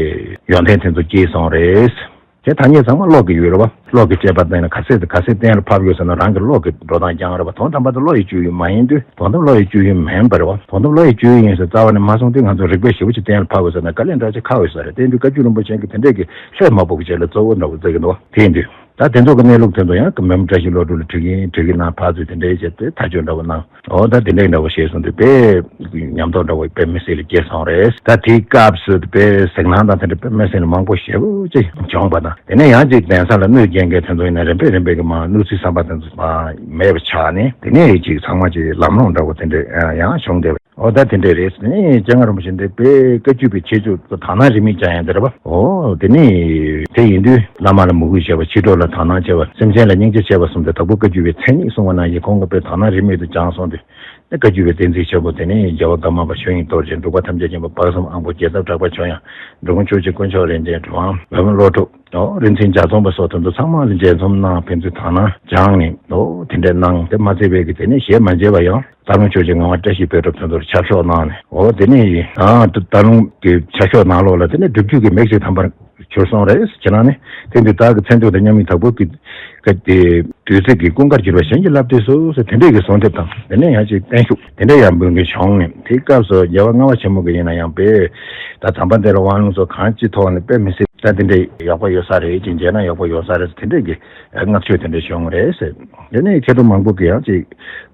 ཡོན་ཏན་དེ་ཚོ་སྐྱེས་སོང་རེད། དེ་ཐ་སྙད་ཚང་མ་བློ་གི་ཡུལ་རེད་བ། བློ་གི་དཔྱད་པ་བསྟན་ན་ག་ཚད་དང་ག་ཚད་གཏན་ལ་ཕབ་ཡོད་ཟེར་ན་རང་གི་བློ་གི་འགྲོ་སྟངས་རྐྱང་རེད་བ། དོན་དམ་པ་དེ་བློ་ཡི་སྤྱོད་ཡུལ་མ་ཡིན་དུས་དོན་དམ་བློ་ཡི་སྤྱོད་ཡུལ་མིན་པ་རེད་བ། དོན་དམ་བློ་ཡི་སྤྱོད་ཡུལ་ཡིན་ཟེར་རྩ་བ་ནས་མ་སོང་དུས་ང་ཚོ་རིགས་པས་ཞེ་པོ་ཅིག་གཏན་ལ་ཕབ་ཡོད་ཟེར་ན་དཀའ་ལས་འདྲ་ཅིག་ཁག་ཡོད་ས་རེད། དེ་ཡིན་དུས་བཀའ་བརྒྱུད་རིན་པོ་ཆེ་གིས་དེ་འདྲས་ཀྱི་བསླད་མ་ཕོད་པ་ཅིག་ལ་གཙོ་བོ་འདྲ་བོ་མཛད་ཀྱི་འདུག་བ། དེ་ཡིན་དུས། ད་དེ་ཚོ་གི་གནས་ལུགས་དེ་ཚོ་ཡང་གི་མེ་མོ་བཀྲ་ཤིས་བློ་གྲོས་ལ་དྲི་གིན་དྲི་གིན་ནང་ཕར་ཚུར་དེ་འདྲའི་བྱས་ཏེ་ཐག་གཅོད་འདྲ་བོ་གནང་། འོ་ད་དེ་འདྲའི་འདྲ་བོ་བྱས་སོང་དུས་དཔེ་ཉམས་རྟོགས་འདྲ་བོ་དཔེ་མི་སྲིད་ལ་སྐྱེས་སོང་རེད། ད་དེའི་སྐབས་སུ་དཔེ་གཟིགས་སྣང་དང་དེ་འདྲ་དཔེ་མི་སྲིད་ལ་མང་པོ་ཞེ་པོ་ཅིག་བྱུང་བ་དང་། དེ་ནས་ཡང་ཅིག་གདན་ས་ལ་གནོད་སྐྱེལ་མཁན་དེ་ཚོ་ཡིན་ན་རིམ་པས་རིམ་པས་ཀྱི་མར་གནོད་འཚེ་བསམ་པ་དེ་ཚོ་མར་མེད་པ་ཆགས་ནས། དེ་ནས་ཅིག་ཚང་མ་ཅིག་ལམ་ལྷོང་འདྲ་བོ་དེ་འདྲ་ཡང་བྱུང་བསྡད་པ། འོ་ད་དེ་འདྲས་རེད། ནི་སྤྱན་སྔ་རིན་པོ་ཆེ་འདི་དཔེ་བཀའ་བརྒྱུད་པའི་ཁྱད་ཆོས་དག་སྣང་རིས་མེད་ཀྱང་ཡང་འདི་རེད་པ། འོ་དེ་ནི་དེ་ཡིན་དུས་བླ་མ་ལ་མོས་གུས་བྱས་པ། ཕྱི་དྲོ་ལ་དག་སྣང་བྱས་པ། སེམས་ཅན་ལ་སྙིང་རྗེ་བྱས་པ་གསུམ་དེ་དྭགས་པོ་བཀའ་བརྒྱུད་པའི་མཚན་ཉིད་གསུངས་པ་ནང་བཞིན་ཁོང་གིས་དཔེ་དག་སྣང་རིས་མེད་དུ་སྦྱངས་སོང་དུས། ནི་བཀའ་བརྒྱུད་པའི་བསྟན་འཛིན་ཆེན་པོ་དེ་ནི་རྒྱལ་བ་ཀརྨ་པ་ཆོས་དབྱིངས་རྡོ་རྗེ། འབྲུག་པ་ཐམས་ཅད་མཁྱེན་པ་དཔག་བསམ་དབང་པོ། རྒྱལ་ཚབ་གྲགས་པ་ཆོས་དབྱངས། འབྲི་གུང་ཆོས་རྗེ་དཀོན་མཆོག་རིན་ཆེན། གྲུབ་དབང་བློ་གྲོས། འོ་རིན་ཆེན་རྒྱ་མཚོ་པ་སོགས་དེ་ཚོ་ཚང་མ་ལ་མཇལ་འཛོམས་གནང་། ཕན་ཚུན་དག་སྣང་སྦྱངས་ནས། འོ་དེ་འདྲས་གནང་། དེ་མ་ཚད་པའི་གི་དེ་ནས་ཞལ་མ་མཇལ་བ་ཡང་། སྟག་ལུང་ཆོས་རྗེ་ངག་དབང་བཀྲ་ཤིས་དཔལ་གྲུབ་དེ་ཚོར་ཆབ་ཤོག་གནང་ནས། འོ་དེ་ནས་ཡིན། ཨ་སྟག་ལུང་གི་ཆབ་ཤོག་ནང་ལོགས་ལ་དེ་ནས་སྒྲུབ་བརྒྱུད་ཀྱི་མིག་ཅིག་དམ་པར་གྱུར་སོང་རེད། ཁྱེད་རང་ནི་དེ་འདི་བདག་གི་མཚན་ཐོག་དང་མཉམ་མེད་དྭགས་པོ་གི་ག་དེ་བདུད་རྩི་གི་ཀུན་དགར་གྱུར་པ་གཞན་གྱིས་བསླབ་བཏུས་སོ་ཟེར་དེ་འདྲས་ཀྱི་གསོལ་འདེབས་དང་། དེ་ནས་ཡང་ཅིག་བརྟན་བཞུགས་དེ་འདྲས་ཡང་འབུལ་མཁན་བྱུང་ནས། དེའི་སྐབས་སུ་རྒྱལ་བ་ལྔ་པ་ཆེན་མོ་གི་ཡིན་ན་ཡང་དཔེ་ད་དམ་པ་འདི་ལ་དབང་ལུང་སོགས་གང་ཅི་ཐོག་ནས་དཔེ་མི་སྲིད་ད་དེ་འདྲས་ཡག་པོ་ཡོད་ས་རེད། ཅིག་མཇལ་ན་ཡག་པོ་ཡོད་ས་རེད། དེ་འདྲས་ཀྱི་བསྔགས་བརྗོད་དེ་འདྲ་བྱུང་རེད་ཟེར། དེ་ནས་མཁས་གྲུབ་མང་པོ་གིས་ཡང་ཅིག་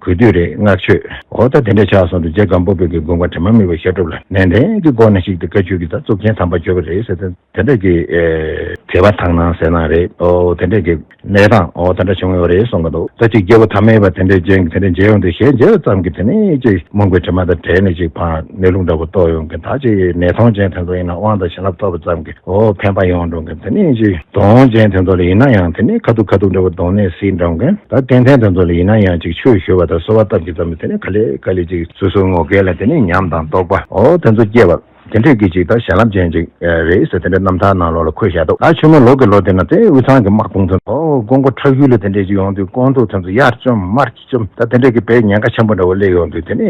གུས་འདུད་རེད། བསྔགས་བརྗོད། འོ་ད་དེ་འདྲ་ཆགས་སོང་དུས་རྗེ་སྒམ་པོ་པའི་གི་དགོངས་པ་དྲི་མ་མེད་པའི་བཤད་སྒྲུབ་ལ་ནན་ཏན་གྱི་སྒོ་ནས་ཞིག་ཏུ་བཀའ་བརྒྱུད་ཀྱི་ད་གཙུག་ཆེན་དམ་པ་བརྗོད་པ་རེད་ཟེར་ཏེ། དེ་འདྲ་གི་ཨེ་དད་པ་དག་སྣང་ཟེར་ན་རེད། འོ་དེ་འདྲ་གི་གནས་སྟངས་འོ་དེ་འདྲ་བྱུང་ཡོད་རེད་གསུང་གི་འདུག་ད་ཅིག་རྒྱལ་པོ་ཐ་མལ་པ་དེ་འདྲ་ཅན་གྱི་དེ་འདྲ་མཇལ་ཡོང་དུས་ཞལ་མཇལ་བ་ཙམ་གྱིས་དེ་ནས་ཅིག་རྨོངས་པའི་དྲི་མ་དང་བྲལ་ནས་ཅིག་ཕར་གནས་ལུགས་འདྲ་པོ་རྟོགས་ཡོང་གི། ད་ཅིག་ནད་མཐོང་ཅན་དེ་ཚོ་ཡིན་ན་དབང་དང་བྱིན་རླབས་ཐོབ་པ་ཙམ་གྱིས། འོ་ཕན་པ་ཡོང་འགྲོ་མཁན། དེ་ནས་ཅིག་གདོན་ཅན་དེ་ཚོ་ལ་ཡིན་ན་ཡང་དེ་ནས་ཁ་ཐུག་ཁ་ཐུག་འདྲ་བོ་གདོན་ནད་སེལ་འགྲོ་མཁན། ད་རྟེན་མཚན་དེ་ཚོ་ལ་ཡིན་ན་ཡང་ཅིག་ཆོས་ཞུ་བ་དང་གསོལ་བ་བཏབ་ཀྱི་ཙམ་ལ་དེ་ནས་ག་ལེ་ག་ལེ་ཅིག་སོ་སོའི་ངོ་སྐལ་ལ་དེ་ནས་ཉམས་དང་རྟོགས་པ་འོ་དེ་ཚོ་སྐྱེ་བ། དེ་འདྲས་ཀྱི་ཅིག་ད་བྱིན་རླབས་ཅན་ཅིག་རེད་ཟེར་དེ་འདྲའི་རྣམ་ཐར་ནང་ལོགས་ལ་འཁོད་བཞག་འདུག་ད་ཆུ་མོ་ལོ་གི་ལོ་དེ་ན་དེ་དབུས་གཙང་གི་དམག་དཔུང་ཚོ་འོ་ཀོང་པོ་ཁྲག་ཤུལ་ལ་དེ་འདྲས་ཅིག་ཡོང་དུས་ཀོང་ཐུག་དེ་ཚོ་ཡར་བཅོམ་མར་བཅོམ། ད་དེ་འདྲས་ཀྱི་དཔེ་ཉེན་ཁ་ཆེན་པོ་འདྲ་བོ་སླེབས་ཡོང་དུས་དེ་ནས་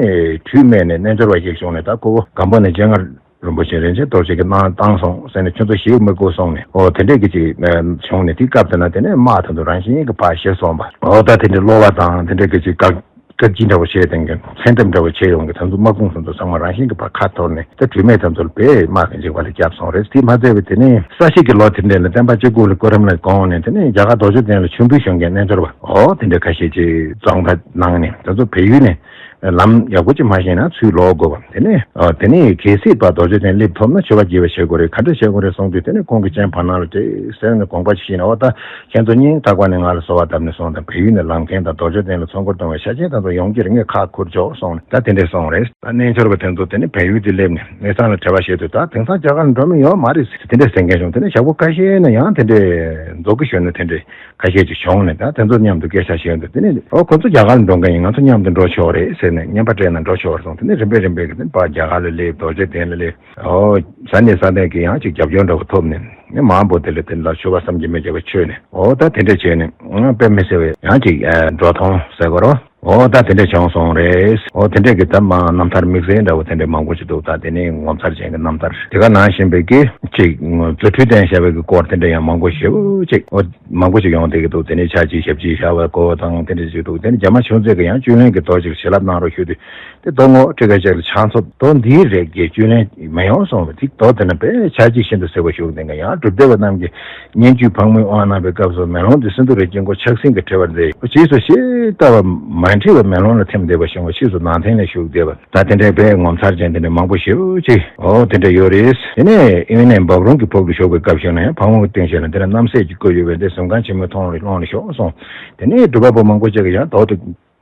དུས་སྨད་ནས་རྣལ་འབྱོར་བ་ཞིག་བྱུང་ནས། ད་ཁོ་བོ་སྒམ་པོ་ནས་སྤྱན་སྔ་རིན་པོ་ཆེ་རིན་ཆེན་རྡོ་རྗེ་གིས་གནང་བཏང་སོང་ཟེར་ནས་ཁྱོད་ཚོ་ཞེད་མི་དགོས་གསུངས་ནས། འོ་དེ་འདྲས་ཀྱི་ཅིག་བྱུང་ནས། དེའི་སྐབས་དེ་ན་དེ་ནས་དམག་དེ་ཚོ་རང་བཞིན་གྱིས་ཕར་ཞི་སོང་བ། འོ་ད་དེ་འདྲས་གློ་བ་དང་དེ་འདྲས་ཀྱི་ཅིག་བཀག་བཀག་སྐྱིལ་འདྲ་བོ་བྱས་དེང་གི་མཚན་ཐབས་འདྲ་བོ་བྱས་ཡོང་གི་དེ་ཚོ་དམག་དཔུང་དེ་ཚོ་ཚང་མ་རང་བཞིན་གྱིས་ཕར་ཁ་འཐོར་ནས་ད་དུས་སྨད་དེ་ཚོ་ལ་དཔེ་དམག་གི་འཇིགས་པ་ལ་བརྒྱབ་སོང་རེད། དེ་མ་ཚད་པའི་དེ་ནས་ས་གཞི་གི་ལོ་དེ་འདྲས་ལ་བསྟན་པ་སྤྱི་བོ་ལ་སྐུ་རིམ་ལ་དགོངས་ནས་དེ་ནས་རྒྱ་གར་རྡོ་རྗེ་གདན་ལ་མཆོད་འབུལ་ཞུ་མཁན་རྣལ་འབྱོར་བ་འོ་དེ་འདྲས་ཁ་ཤས་ཅིག་བཙོང་པ་གནང་ནས་དེ་ཚོ་བལ་ཡུལ་ནས། ལམ་ཡག་པོ་ཅིག་མ་ཤེས་ན་ཚུར་ལོག་དགོས་པ། དེ་ནས་ཨ་དེ་ནས་གལ་སྲིད་པ་རྡོ་རྗེ་གདན་སླེབས་ཐུབ་ན་མཆོད་པ་རྒྱས་པ་བྱེད་དགོས་རེད། ག་འདྲ་བྱེད་དགོས་རེད་གསུངས་དུས་དེ་ནས་ཁོང་གི་སྤྱན་བར་སྣང་ལ་ཏོག་ཙམ་ནས་དགོངས་པ་ཅིག་བཞེས་ནས། འོ་ད་ཁྱེད་ཚོ་སྙིང་ཐག་པ་ནས་ང་ལ་གསོལ་བ་བཏབ་ནས་སོང་དང་། བལ་ཡུལ་ནས་ལམ་མཁན་དང་རྡོ་རྗེ་གདན་ལ་ཚོགས་འཁོར་གཏོང་བའི་ཆ་རྐྱེན་དེ་ཚོ་ཡོང་གི་རེད། ངས་ཁག་ཁུར་ཆོག་གསུངས་ནས་ད་དེ་འདྲས་གསུངས་རེད། ད་རྣལ་འབྱོར་པ་དེ་ཚོ་དེ་ནས་བལ་ཡུལ་དུ་སླེབས་ནས་གནས་ཚང་ལ་དྲི་བ་བཤད་དུས། ད་དེང་སང་རྒྱ་གར་ལ་འགྲོ་མི་ཡོད་མ་རེད་ཟེར་དེ་འདྲས་ཟེར་མཁན་བྱུང་། དེ་ནས་ཞག་པོ་ཁ་ཤས་ནས་ཡང་དེ་འདྲས་མཛོ་གི་གཞོན་ནུ་དེ་འདྲས། ཁ་ཤས་ཅིག་བྱུང་ནས་ད་དེ་ཚོ་མཉམ་དུ་སྐད་ཆ་བཤད་འདུག་དེ་ནས་ཨོ་ཁོ་ཚོ་རྒྱ་གར་ལ་འགྲོ་མཁན་ཡིན། ང་ཚོ་མཉམ་དུ་འགྲོ་ཆོག་རེད་ཟེར་ནས་རྔན་པ་སྤྲད་ན་འགྲོ་ཆོག་རེད་གསུངས། དེ་ནས་རིམ་པས་རིམ་པས་ཀྱི་དེ་ཕར་རྒྱ་གར་ལ་སླེབས། རྡོ་རྗེ་གདན་ལ་སླེབས། ཨོ་ས་གནས་ས་གནས་ཀྱི་ཡང་ཅིག་རྒྱབ་སྐྱོར་འདྲ་བོ་ཐོབ་ནས་ནི་མང་པོ་དེ་ལ་དེ་ལ་མཆོད་པ་བསམ་གྱིས་མི་ཁྱབ་པ་མཆོད་ནས། ཨོ་ད་དེ་འདྲ་བྱས་ནས་དཔེ་མི་སྲིད་པའི་ཡང་ཅིག་འགྲོ་མཐོང་ཟེར་དགོས་རེད། ཨོ་ད་དེ་འདྲ་བྱུང་སོང་རེད། ཨོ་དེ་འདྲ་གི་ད་མ་རྣམ་ཐར་དམིགས་བསལ་འདྲ་བོ་དེ་འདྲ་མང་པོ་ཅིག་འདུག་ད་དེ་ནས་ངོ་མཚར་ཅན་གྱི་རྣམ་ཐར་དེ་ག་ནང་བཞིན་པའི་གི་ཅིག་རྫུ་འཕྲུལ་བསྟན་བཞག་པའི་གི་སྐོར་དེ་འདྲ་ཡང་མང་པོ་ཞེ་པོ་ཅིག་ཨོ་མང་པོ་ཞིག་ཡོང་བསྡད་ཀྱི་འདུག་དེ་ནས་ཕྱག་གཅིག་ཞབས་གཅིག་བཞག་པའི་སྐོར་དང་དེ་འདྲ་ཞིག་འདུག་དེ་ནས་རྒྱ་མ་ཆུང་ཚེ་གི་ཡང་བཅུད་ལེན་གྱི་རྡོ་ཅིག་བྱིན་རླབས་གནང་རོགས་ཞུ་དུས། དེ་རྡོ་རྔོག་ཁྲི་ཀ་ཅག་ལ་ཕྱག་མཚོ་རྡོ་འདིའི་རིགས་ཀྱི་བཅུད་ལེན་མི་ཡོང་གསུངས་པ། དེ་རྡོ་དེ་ན་དཔེ་ཆ་གཅིག་ཤིན་ཏུ་གསལ་པོ་བཞུགས་ནས། ཡང་སྒྲུབ་སྡེ་པ་རྣམས་ཀྱིས་སྙན་བརྒྱུད་ཕག་མོའི་དབང་གནང་བའི་སྐབས་སུ་མེ་ལོང་འདི་སིནྡྷུ་རའི་དཀྱིལ་འཁོར་ཆགས་སེང་གིས་བྲི་བར་མཛད། རྗེས་སུ་ཞེས་ལྟ་བ་མ་འཁྲིལ་བར་མེ་ལོང་ལ་ཐིམ་བསྡད་པ་བྱུང་བ། ཕྱིས་སུ་ནང་རྟེན་ལ་བཞུགས་བསྡད་པ། ད་དེ་འདྲའི་དཔེ་ངོ་མཚར་ཅན་དེ་འདྲ་མང་པོ་ཞེ་པོ་ཅིག་ཨོ་དེ་འདྲ་ཡོད་རེད། དེ་ནས་དབེན་གནས་འབའ་རོམ་གྱི་ཕུག་ཏུ་བཞུགས་པའི་སྐབས་ཤིག་ན་ཡང་ཕག་མོའི་རྟེན་བཞེངས་ལ་འདི་ལ་རྣམ་སྲས་ཀྱི་སྐུ་ཡོད་པས་འདི་གཟིམ་ཁང་ཆེན་མོའི་མཐོངས་ལ་ཀློང་ལ་ཞོག་གསུངས། དེ་ནས་སྒྲུབ་པ་པོ་མང་པོ་ཅིག་གིས་ཡང་རྡོ་དེ་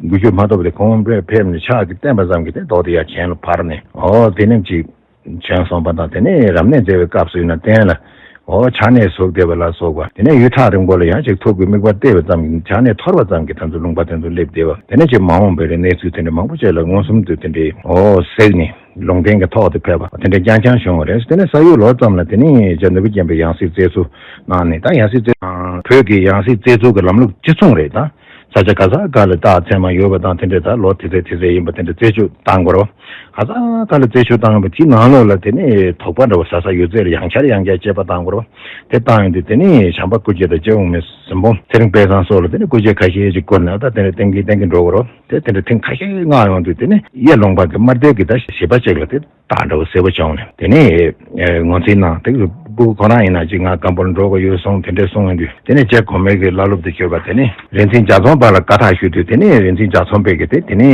འགུལ་སྐྱོད་མ་ཐུབ་པ་དེ་ཁོང་དཔེ་ཕེབས་ནས་ཕྱག་གིས་བརྟན་པ་ཙམ་གྱིས་དེ་རྡོ་དེ་ཡར་གྱེན་ལ་འཕར་ནས་ཨོ་དེ་ནེམ་ཅིག་བྱོན་སོང་བ་དང་། དེ་ནས་རབ་གནས་མཛད་པའི་སྐབས་སུ་ཡིན་ན་རྟེན་ལ་ འོ་ཕྱག་ནས་ཟུག་བསྡད་པ་ལ་སོགས་པ། དེ་ནས་ཡུལ་ཐག་རིང་པོ་ལ་ཡང་ཅིག་ཐུག་གི་དམིགས་པ་གཏད་པ་ཙམ་གྱིས་ཕྱག་ནས་ཐོར་བ་ཙམ་གྱིས་དེ་ཚོ་ལུང་པ་དེ་ཚོ་སླེབས་བསྡད་པ། དེ་ནས་ཅིག་མ་འོངས་པའི་གནས་ཚུལ་དེ་འདྲ་མང་པོ་ཅིག་ལ་མངོན་སུམ་དུ་དེ་འདྲའི་འོ་གཟིགས་ནས་ལུང་བསྟན་གྱི་ཐོག་ཏུ་ཕེབས་པ་དེ་འདྲ་རྐྱང་རྐྱང་བྱུང་བ་རེད། དེ་ནས་ས་ཡུལ་ལོ་ཙམ་ལ་དེ་ནས་རྗེ་འདི་པའི་རྒྱན་པའི་ཡང་སྲིད་བཙལ་འཚོལ་གནང་ནས། ད་ཡང་སྲིད་བཙལ་བོད་ཀྱི་ཡང་སྲིད་བཙལ་འཚོལ་གྱི་ལམ་ལུགས་གཅིག་མཚུངས་རེད། ད་ས་ཆ་ག་ས་ག་ལ་རྟགས་མཚན་མ་ཡོད་པ་དང་། དེ་འདྲས་ད་ལོ་དེ་ཚོད་དེ་ཚོད་ཡིན་པ་དེ་འདྲ་རྩད་གཅོད་བཏང་དགོས་རེད། ག་ས་ག་ལ་རྩད་གཅོད་བཏང་བ་དེའི་ནང་ལོགས་ལ་དེ་ནས་དོགས་པ་འདྲ་བོ་ཟ་ས་ཡོད་ཚད་ལ་ཡང་བསྐྱར་ཡང་བསྐྱར་དཔྱད་པ་བཏང་དགོས་རེད། དེ་བཏང་ཡོང་དུས་དེ་ནས་བྱམས་པ་སྐུ་རྗེ་དང་རྗེ་དབུ་མའི་གཟིམ་དཔོན་ཚེ་རིང་དཔལ་བཟང་སོགས་ལ་དེ་ནས་སྐུ་རྗེས་ཁ་ཤས་ཅིག་བསྐུར་ནས། ད་དེ་ནས་བསྟན་གྱིས་བསྟན་གྱིས་འགྲོ་དགོས་རེད། དེ་དེ་འདྲ་ཐེངས་ཁ་ཤས་མངགས་ཡོང་དུས་དེ་ནས་གཡས་ལུང་པ་གི་དམར་མདེལ་གྱི་ད་བཞི་པ་ཅིག་ལ་དེ། ད་འདྲ་བོ་གསལ་པོ་བྱུང་ནས། དེ་ནས་ངོས་འཛིན་གནང་། དེ་སྤུ་གུ་ཁོ་རང་ཡིན་ན་ཅིག་ང་སྒམ་པོར་འགྲོ་དགོས་ཡོད་གསུངས། དེ་འདྲས་གསུངས་ཡོང་དུས་དེ་ནས་རྗེ་གོང་མའི་གི་བླ་སློབ་ཏུ་གྱུར་པ་དེ་ནས་རིག་འཛིན་ལྗགས་རྩོམ་པ་ལ་བཀའ་ཐག་ཞུ་དུས། དེ་ནས་རིག་འཛིན་ལྗགས་རྩོམ་པས་གི་དེ་དེ་ནས་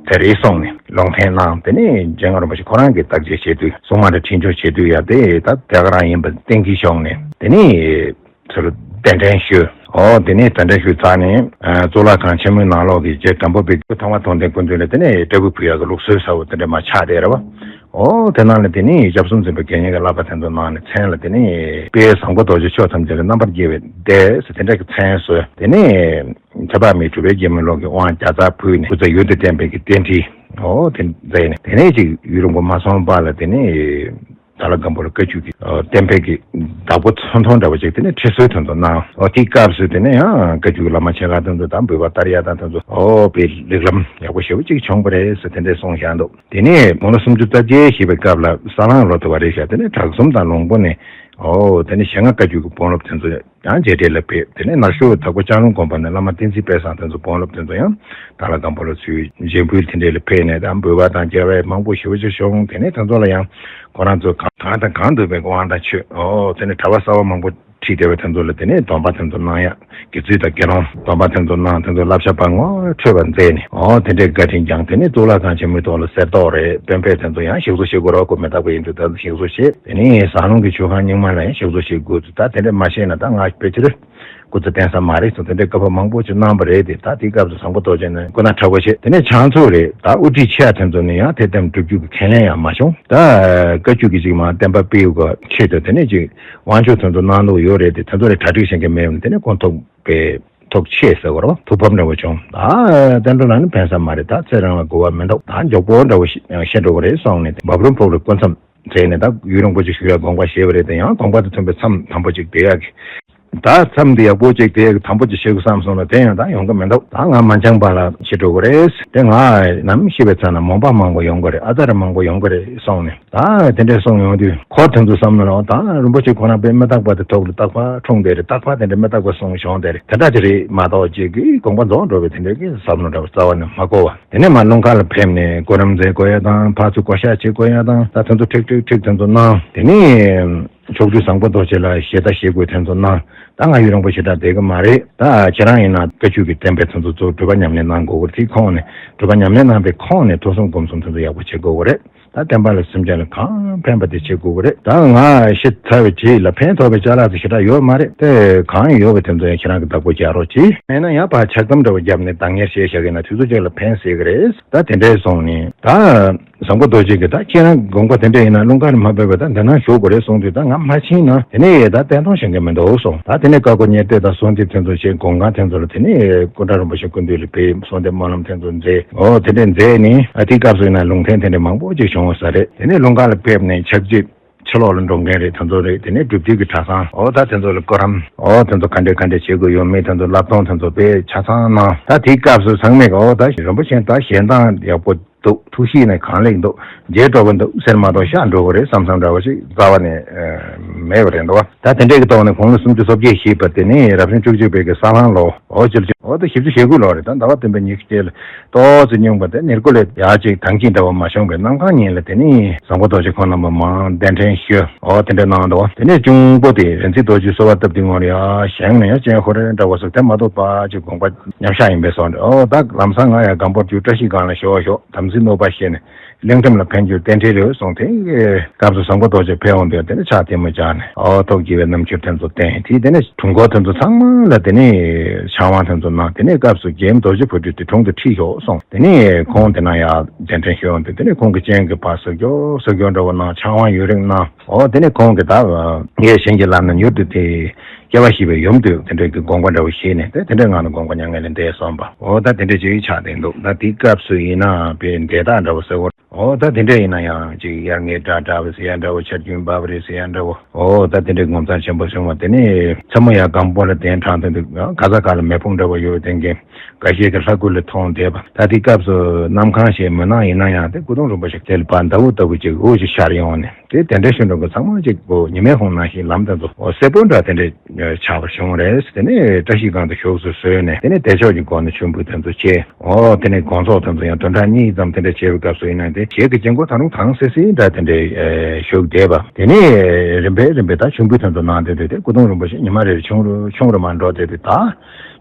དེ་རེད་གསུངས་ནས་ལུང་བསྟན་གནང་། དེ་ནས་རྗེ་ངག་དབང་རིན་པོ་ཆེ་ཁོ་རང་གིས་བརྟག་དཔྱད་བྱེད་དུས། སྲུང་མ་འདྲ་འཕྲིན་སྦྱོར་བྱེད་དུས་ཡང་དེ་ད་དེ་ག་རང་ཡིན་པ་གཏན་འཁེལ་བྱུང་ནས། དེ་ནས་ཚུར་གདན་འདྲེན་ཞུས། འོ་དེ་ནས་གདན་འདྲེན་ཞུས་ཚར་ནས། ཨ་གཙུག་ལག་ཁང་ཆེན་མོའི་ནང་ལོགས་ཀྱི་རྗེ་སྒམ་པོ་པའི་ཐང་པ་དོན་ལྡན་སྐུ་མདུན་ལ་དེ་ནས་སྤྲས་ཕུད་ཕུལ་ཡག་གི་ལུགས་སྲོལ་གསར་པ་དེ་འདྲ་མར་ཆགས་བསྡད་རེད་པ། འོ་དེ་ནང་ལ་དེ་ནས་སྐྱབས་གསུམ་འཛིན་པའི་དགེ་བསྙེན་གྱི་བསླབ་པ་དེ་ཚོ་གནང་ནས། མཚན་ལ་དེ་ནས་དཔལ་བཟང་པོ་རྡོ་རྗེ་མཆོག་ཐམས་ཅད་ལ་རྣམ་པར་རྒྱལ་བའི་སྡེ་ཟེར་དེ་འདྲ་གི་མཚན་གསོལ། དེ་ནས་ཚེ་དཔག་མེད་གྲུབ་པའི་རྒྱལ་མོའི་ལུགས་ཀྱི་དབང་བརྒྱ་རྩ་ཕུལ་ནས། སྐུ་ཚེ་ཡུན་དུ་བརྟན་པའི་གི་རྟེན་འབྲེལ་འོ་དེ་མཛད་ནས། དེ་ནས་ཅིག་ཡུན་རིང་པོ་མ་སོང་བར་ལ་དེ་ནས། དྭགས་ལྷ་སྒམ་པོ་ལ་བཀའ་བརྒྱུད་ཀྱི་ཨ་བསྟན་པའི་གི་བདག་པོ་ཚོན་མཐོང་འདྲ་བོ་ཅིག་དེ་ནས་ཁྲི་གསོལ་དེ་ཚོ་གནང་། འོ་དེའི་སྐབས་སུ་དེ་ནས་ཡང་བཀའ་བརྒྱུད་ཀྱི་བླ་མ་ཆེ་ཁག་དེ་ཚོ་དང་འབུལ་བ་བསྟར་ཡག་དང་དེ་ཚོ། འོ་དཔེ་རིགས་ལམ་ཡག་པོ་ཞེ་པོ་ཅིག་བྱུང་བ་རེད་ཟེར་དེ་འདྲས་གསུངས་བཞག་འདུག་དེ་ནས་དགུང་ལོ་སུམ་ཅུ་རྩ་བརྒྱད་བཞེས་པའི་སྐབས་ལ་ས་ལང་ལོ་དུ་བ་རེད་བཞག་དེ་ནས་བྲག་གསུམ་དང་ལུང་པོ་ནས། འོ་དེ་ནས་ཞལ་སྔ་བཀའ་བརྒྱུད་ཀྱི་དཔོན་སློབ་དེ་ཚོ་ཡང་མཇལ་འཕྲད་ལ་ཕེབས། དེ་ནས་ནག་ཆུ་དྭགས་པོ་ལྕང་ལུང་དགོན་པ་ནས་བླ་མ་བསྟན་འཛིན་དཔལ་བཟང་དེ་ཚོ་དཔོན་སློབ་དེ་ཚོ་ཡང་དྭགས་ལྷ་སྒམ་པོ་ལ་ཚུར་མཇལ་འཕུལ་དེ་འདྲས་ལ་ཕེབས་ནས། ད་འབུལ་བ་དང་རྒྱལ་བ་མང་པོ་ཞེ་པོ་ཅིག་བྱུང་། དེ་ནས་དེ་ཚོ་ལ་ཡང་ཁོ་རང་ཚོ་གང་གང་དང་གང་འདུལ་བའི་དབང་དང་ཆོས། འོ་དེ་ནས་གྲྭ་པ་གསར་པ་མང་པོ་ཁྲིད་བསྡད་པ་དེ་ཚོ་ལ་དེ་ནས་སྡོམ་པ་དེ་ཚོ་གནང་ཡག་དགེ་ཚུལ་དང་དགེ་སློང་སྡོམ་པ་དེ་ཚོ་གནང་། དེ་ཚོ་བསླབ་བྱ་པ་ངོ་འཕྲོད་པ་མཛད་ནས། འོ་དེ་འདྲའི་བཀའ་དྲིན་བསྐྱངས། དེ་ནས་གཙུག་ལག་ཁང་ཆེན་མོའི་ཐོག་ལ་གསེར་ཏོག་རེད། སྟོན་ཕད་དེ་ཚོ་ཡང་ཞིག་གསོ་བྱེད་དགོས་རོགས། སྐུ་མི་རྟག་པ་ཡིན་དུས་ད་ཞིག་གསོ་བྱེད། དེ་ནས་ཟངས་ལུང་གི་ཆོས་ཁང་རྙིང་མ་ལ་ཡང་ཞིག་གསོ་བྱེད་དགོས་དུས། ད་དེ་འདྲ་མ་བྱས་ན་ད་ང་ཕལ་ཆེར་སྐུ་ཚེ་བརྟན་ས་མ་རེད་ཟེར་དེ་འདྲའི་བཀའ་ཕབ་མང་པོ་ཅིག་གནང་བ་རེད་དེ། ད་དེའི་སྐབས་སུ་བཟང་པོ་རྡོ་རྗེ་ནི་སྐུ་ན་ཕྲ་བོ་བྱས། དེ་ནས་ཕྱག་མཛོད་རེད། ད་དབུ་ཁྲིད་ཆེ་བ་དེ་ཚོ་ནས་ཡང་དེ་ལྟར་སྒྲུབ་རྒྱུ་གི་ཁས་ལེན་ཡང་མ་བྱུང་། ད་བཀའ་བརྒྱུད་ཀྱི་ཅིག་མ་བསྟན་པ་སྤེལ་དགོས་ཆེད་དུ་དེ་ནས་ཅིག་དབང་ཆོག་དེ་ཚོ་གནང་འདུག་ཡོད་རེད་དེ། དེ་ཚོ་ལ་གྲ་སྒྲིག་བྱེད་མཁན་མེད་པ་ནས། དེ་ནས་ཁོང་ཐུག་པའི་ཐུགས་ཆེ་ཟེར་བ་རེད་པ། ཐུགས་ཕམ་འདྲ་བོ་བྱུང་། ད་བསྟན་འགྲོ་ལ་ནི་ཕན་ས་མ་རེད། ད་ཚེ་རིང་ལ་དགོས་པ་མི་འདུག་ད་མགྱོགས་པོ་འདྲ་བོ་ཞིག་ཡང་ཤི་འགྲོ་གི་རེད་གསུངས་ནས། འབའ་རུམ་ཕུག་ལ་སྐུ་མཚམས་མཛད་ནས། ད་ཡུན་རིང་པོ་ཅིག་བཞུགས་ཡག་དགོངས་པ་བཞེས་པ་རེད་དེ། ཡང་དགོངས་པ་དང་མཐུན་པའི་མཚམས་དམ་པོ་ཅིག་བསྡད་ཡག་གི། ད་མཚམས་འདི་ཡག་པོ་ཅིག་བསྡད་ཡག་གི་དམ་པོ་ཅིག་བཞེས་དགོས་བསམ་སོང་ན། དེ་ཡང་ད་ཡོང་གི་མི་འདུག་ད་ང་མ་འགྱངས་པ་ལ་ཤི་འགྲོ་གི་རེད། དེ་ང་ནམ་ཤི་བའི་ཚེ་ན་མོན་པ་མང་པོ་ཡོང་གི་རེད། ཨ་ཙ་རེ་མང་པོ་ཡོང་གི་རེད་གསུངས་ནས། ད་དེ་འདྲས་གསུངས་ཡོང་དུས་འཁོར་དེ་ཚོ་བསམ་བློ་ལ། ད་རིན་པོ་ཆེ་ཁོ་རང་དཔེ་མི་རྟག་པ་དེ་ཐོག་ལ་རྟག་པར་འཁྲུངས་བསྡད་རེད། རྟག་པར་དེ་འདྲ་མི་རྟག་པ་གསུངས་བྱུང་བསྡད་རེད། དེ་འདྲ་ཅིག་རེད་མ་གཏོགས་ཅིག་གི་དགོངས་པ་རྫོགས་འགྲོ་བའི་དེ་འདྲའི་གི་བསམ་བློ་འདྲ་བ་རྩ་བ་ནས་མ་འཁོར་བ། དེ་ནས་མར་ལུང་དཀར་ལ་ཕེབས་ནས་གོ་རིམ་མཛད་དགོས་ཡ་དང་། ཕར་ཚུར་བགོ་བཤའ་བྱེད་དགོས་ཡ་དང་། ད་དེ་ཚོ་ཁྲིག་ཁྲིག་ཁྲིག་དེ་ཚོ་གནང་། དེ་ནས་མཆོག་སྤྲུལ་བཟང་པོ་རྡོ་རྗེ་ལ་ཞལ་ལྟ་བྱེད་དགོས་དེ་ཚོ་གནང་། ད་ང་ཡུན་རིང་པོ་ཞེ་དྲག་བསྡད་གི་མ་རེད། ད་ཁྱེད་རང་ཡིན་ན་བཀའ་བརྒྱུད་ཀྱི་བསྟན་པའི་དེ་ཚོ་གཙོ་བོ་སྒྲུབ་པ་ཉམས་ལེན་གནང་དགོས་གི་རེད། དེའི་ཁོངས་ནས་སྒྲུབ་པ་ཉམས་ལེན་གནང་པའི་ཁོངས་ནས་ཐོས་བསམ་སྒོམ་གསུམ་དེ་ཚོ་ཡག་པོ་བྱེད་དགོས་གི་རེད། ད་བསྟན་པ་ལ་སེམས་ཅན་ལ་གང་ཕན་པ་དེ་བྱེད་དགོས་ཀྱི་རེད། ད་ང་ཤི་ཚར་བའི་རྗེས་ལ་ཕན་ཐོགས་པའི་ཅ་ལག་དེ་ཞེ་དྲག་ཡོད་མ་རེད་དེ། གང་ཡོད་པ་དེ་ཚོ་ཡང་ཁྱེད་རང་གིས་བདག་པོ་རྒྱག་རོགས་གྱིས། མེད་ན་ཡང་ཕར་ཆགས་གཏམ་འདྲ་བོ་བརྒྱབ་ནས་བདག་གཉེར་བྱས་བཞག་གི་ན་དུས་ཚོད་ཅིག་ལ་ཕན་སྲིད་ཀྱི་རེད། ད་དེ་འདྲས་སོང་ནས་ད་བཟང་པོ་རྡོ་རྗེ་གིས་ད་ཁྱེད་རང་དགོངས་པ་དེ་འདྲ་ཡིན་ན་ལུང་དཀར་མ་ཕེབས་པ་ད་འདི་ན་བཞུགས་དགོས་རེད་གསུངས་དུས། ད་ང་མ་ཕྱིན་ན་དེ་ནས་ད་བསྟན་སྟོང་བྱེད་མཁན་མི་འདུག་གསུངས། ད་དེ་ནས་བཀའ་བསྒོ་གཉེར་གཏད་དང་གསོལ་འདེབས་དེ་ཚོ་བྱས། དགོངས་ཁང་དེ་ཚོ་ལ་དེ་ནས་སྐུ་འདྲ་རིན་པོ་ཆེ་སྐུ་མདུན་ལ་ཕེབས། གསོལ་འདེབས་སྨོན་ལམ་དེ་ཚོ་མཛད། འོ་དེ་འདྲས་མཛད་ནས། ཨ་དེའི་སྐབས་སུ་ཡིན་ན་ལུང་བསྟན་དེ་འདྲས་མང་པོ་ཅིག་བྱུང་བ་ས་རེད། དེ་ནས་ལུང་དཀར་ལ་ཕེབས་ནས་ཕྱག་རྗེས་ཕྱི་ལོགས་ལ་འགྲོ་མཁན་རེད། དེ་ཚོ་རེད། དེ་ནས་སྒྲུབ་སྡེ་གི་གྲྭ་ཚང་། འོ་ད་དེ་ཚོ་ལ་སྐུ་རམ། འོ་དེ་ཚོ་ག་འདྲས་ག་འདྲས་བྱེད་དགོས་ཡོད་མེད་དེ་ཚོ་བསླབ་སྟོན་དེ་ཚོ་དཔེ་ཆ་ཚང་གནང་། ད་དེའི་སྐབས་སུ་ཚང་མས་འོ་ད་རིན་པོ་ཆེ་ད་ཞལ་མདངས་ཡག་པོ་འདུག་ཐུགས་གཤིས་ནས་གང་ལེགས་འདུག་མཇལ་སྤྲོ་པོ་འདུག་ཟེར་མ་གཏོགས་ཤག་འགྲོ་གི་རེད་བསམ་བསམ་འདྲ་བོ་ཞིག་རྩ་བ་ནས་ཨ་མེད་པ་རེད་འདུག་བ། ད་དེ་འདྲས་ཀྱི་ཐོག་ནས་དགུང་ལོ་སུམ་ཅུ་སོ་བརྒྱད་བཞེས་པ་དེ་ནས་རབ་བྱུང་བཅུ་གཅིག་པའི་གི་ས་ལང་ལོ། འོ་ཅིར་ཅིར། འོ་ད་བཞི་བཅུ་ཞེ་དགུའི་ལོ་རེད། ད་ཟླ་བ་བདུན་པའི་ཉི་ཤུ་རྩ་བརྒྱད་ལ་ཏོག་ཙམ་སྙུང་པ་དེ་ནས་སྐུ་ལས་ཡར་ཅིག་ཐང་ཆད་འདྲ་བོ་མ་བྱུང་བའི་གནམ་གང་ཉིན་ལ་དེ་ནས་བཟང་པོ་རྡོ་རྗེ་ཁོང་རྣམ་པ་མར་གདན་འདྲེན་ཞུས། འོ་དེ་འདྲ་གནང་འདུག་བ། དེ་ནས་གཅུང་པོ་དེ་རིག་འཛིན་རྡོ་རྗེས་གསོལ་བ་བཏབ་དུས་ངོ་ཡ་བཞེངས་ནས་ཡ་སྤྱན་ཧོ་རེ་འདྲ་བོ་ཟེར་དེ་མ་གཏོགས་པ་ཅིག་དགོངས་པ་མཉམ་བཞག་ཡིན་པའི་བཟོ་འདྲ། འོ་ད་ལམ་སང་ང་ཡ་སྒམ་པོར་རྒྱུགས། བཀྲ་ཤིས་སྒང་ལ་ཞོག་ཞོག་དམ་ གནོད་པ་བཤད་ནས་གླིང་ཁྲིམས་ལ་ཕན་རྒྱུ་རྟེན་འབྲེལ་རེད་གསུངས། དེ་སྐབས་སུ་བཟང་པོ་རྡོ་རྗེ་ཕེབས་འོང་དུས་དེ་ནས་ཕྱག་ཐལ་མོ་སྦྱར་ནས་ཨོ་ཐུགས་དགྱེས་པའི་རྣམ་འགྱུར་དེ་ཚོ་བསྟན། དེ་དེ་ནས་དྲུང་འཁོར་དེ་ཚོ་ཚང་མ་ལ་དེ་ནས་ཕྱག་དབང་དེ་ཚོ་གནང་། དེ་ནས་སྐབས་སུ་རྒྱལ་བ་རྡོ་རྗེ་བུ་དྲུང་དེ་དྲུང་དུ་ཁྲིད་ཤོག་གསུངས། དེ་ནས་ཁོང་དེ་ན་ཡར་གདན་འདྲེན་ཞུས་འོང་དུས་དེ་ནས་ཁོང་གི་སྤྱན་གྱིས་ཕར་གཟིགས་ཤོག་གཟིགས་ཤོག་འདྲ་བོ་གནང་། ཕྱག་དབང་ཡུན་རིང་གནང་། ཨོ་དེ་ནས་ཁོང་གིས་ད་ངས་གཞན་གྱི་ལམ་ན་མྱུར་དུ་དེ་སྐྱེ་བ་བཞེས་པའི་ཡུམ་དུ་དེ་འདྲའི་གི་དགོངས་པ་འདྲ་བོ་བཞེས་ནས་དེ་དེ་འདྲའི་ངང་ནས་དགོངས་པ་མྱ་ངན་ལས་འདས་སོང་བ། ཨོ་ད་དེ་འདྲ་ཅིག་ཆགས་བསྡད་འདུག་ད་དེའི་སྐབས་སུ་ཡིན་ན་དཔེ་འབྲས་རྟགས་འདྲ་བོ་ཟེར་བ། ཨོ་ད་དེ་འདྲ་ཡིན་ན་ཡང་ཅིག་དབྱར་ངན་སྐྲག་འདྲ་བོ་ཟེར་ཡ་འདྲ་བོ། ཆར་རྒྱུན་འབབ་རེད་ཟེར་ཡ་འདྲ་བོ། ཨོ་ད་དེ་འདྲའི་ངོ་མཚར་ཆེན་པོ་བྱུང་བ། དེ་ནས་མཚན་མོ་ཡར་སྒམ་པོ་ལ་གདན་དྲངས་དེ་འདུག་ག་ས་ག་ལ་མེ་ཕུང་འདྲ་བོ་ཡོད་དེ་འགན་འགའ་ཤས་ཀྱི་ལྷ་སྐུ་ལ་མཐོང་བསྡད་པ། ད་དེའི་སྐབས་སུ་གནམ་གང་ཞིག་མུན་ནག་ཡིན་ན་ཡང་དེ་སྐུ་གདུང་རིན་པོ་ཆེ་དེ་ལ་ཕར་ཟླ་འོད་ལྟ་བུ་ཅིག་འོད་ཅིག་ཤར་ཡོང་ནས། དེ་དེ་འདྲ་ཞིག་འགྲོ་གི་ཚང་མ་གཅིག་པོ་ཉི་མའི་ཧོང་ནང་བཞིན་ལམ་དེ་ཚོ་འོ་སེར་པོ་འདྲ་དེ་འདྲ་ཆགས་པ་བྱུང་རེད། དེ་ནས་བཀྲ་ཤིས་སྒང་དུ་བཞུགས་སུ་གསོལ་ནས་དེ་ནས་བདེ་མཆོག་གི་སྒོ་ནས་མཆོད་འབུལ་དེ་ཚོ་བྱས། འོ་དེ་ནས་དགོངས་རྫོགས་དེ་ཚོ་ཡང་བདུན་ཕྲག་གཉིས་ཙམ་དེ་འདྲ་བྱས་པའི་སྐབས་སུ་ཡིན་ན་དེ་ཞལ་གྱི་དཀྱིལ་འཁོར་ད་རུང་དྭངས་སིལ་སིལ་འདྲ་དེ་འདྲ་བཞུགས་བསྡད་པ། དེ་ནས་རིམ་པས་རིམ་པས་ད་མཆོད་འབུལ་དེ་ཚོ་གནང་བསྡད་དུས་དེ་སྐུ་གདུང་རིན་པོ་ཆེ་ཉི་མ་རེ་རེ་ཆུང་རུ་ཆུང་རུ་མར་འགྲོ་བསྡད་དུས་ད།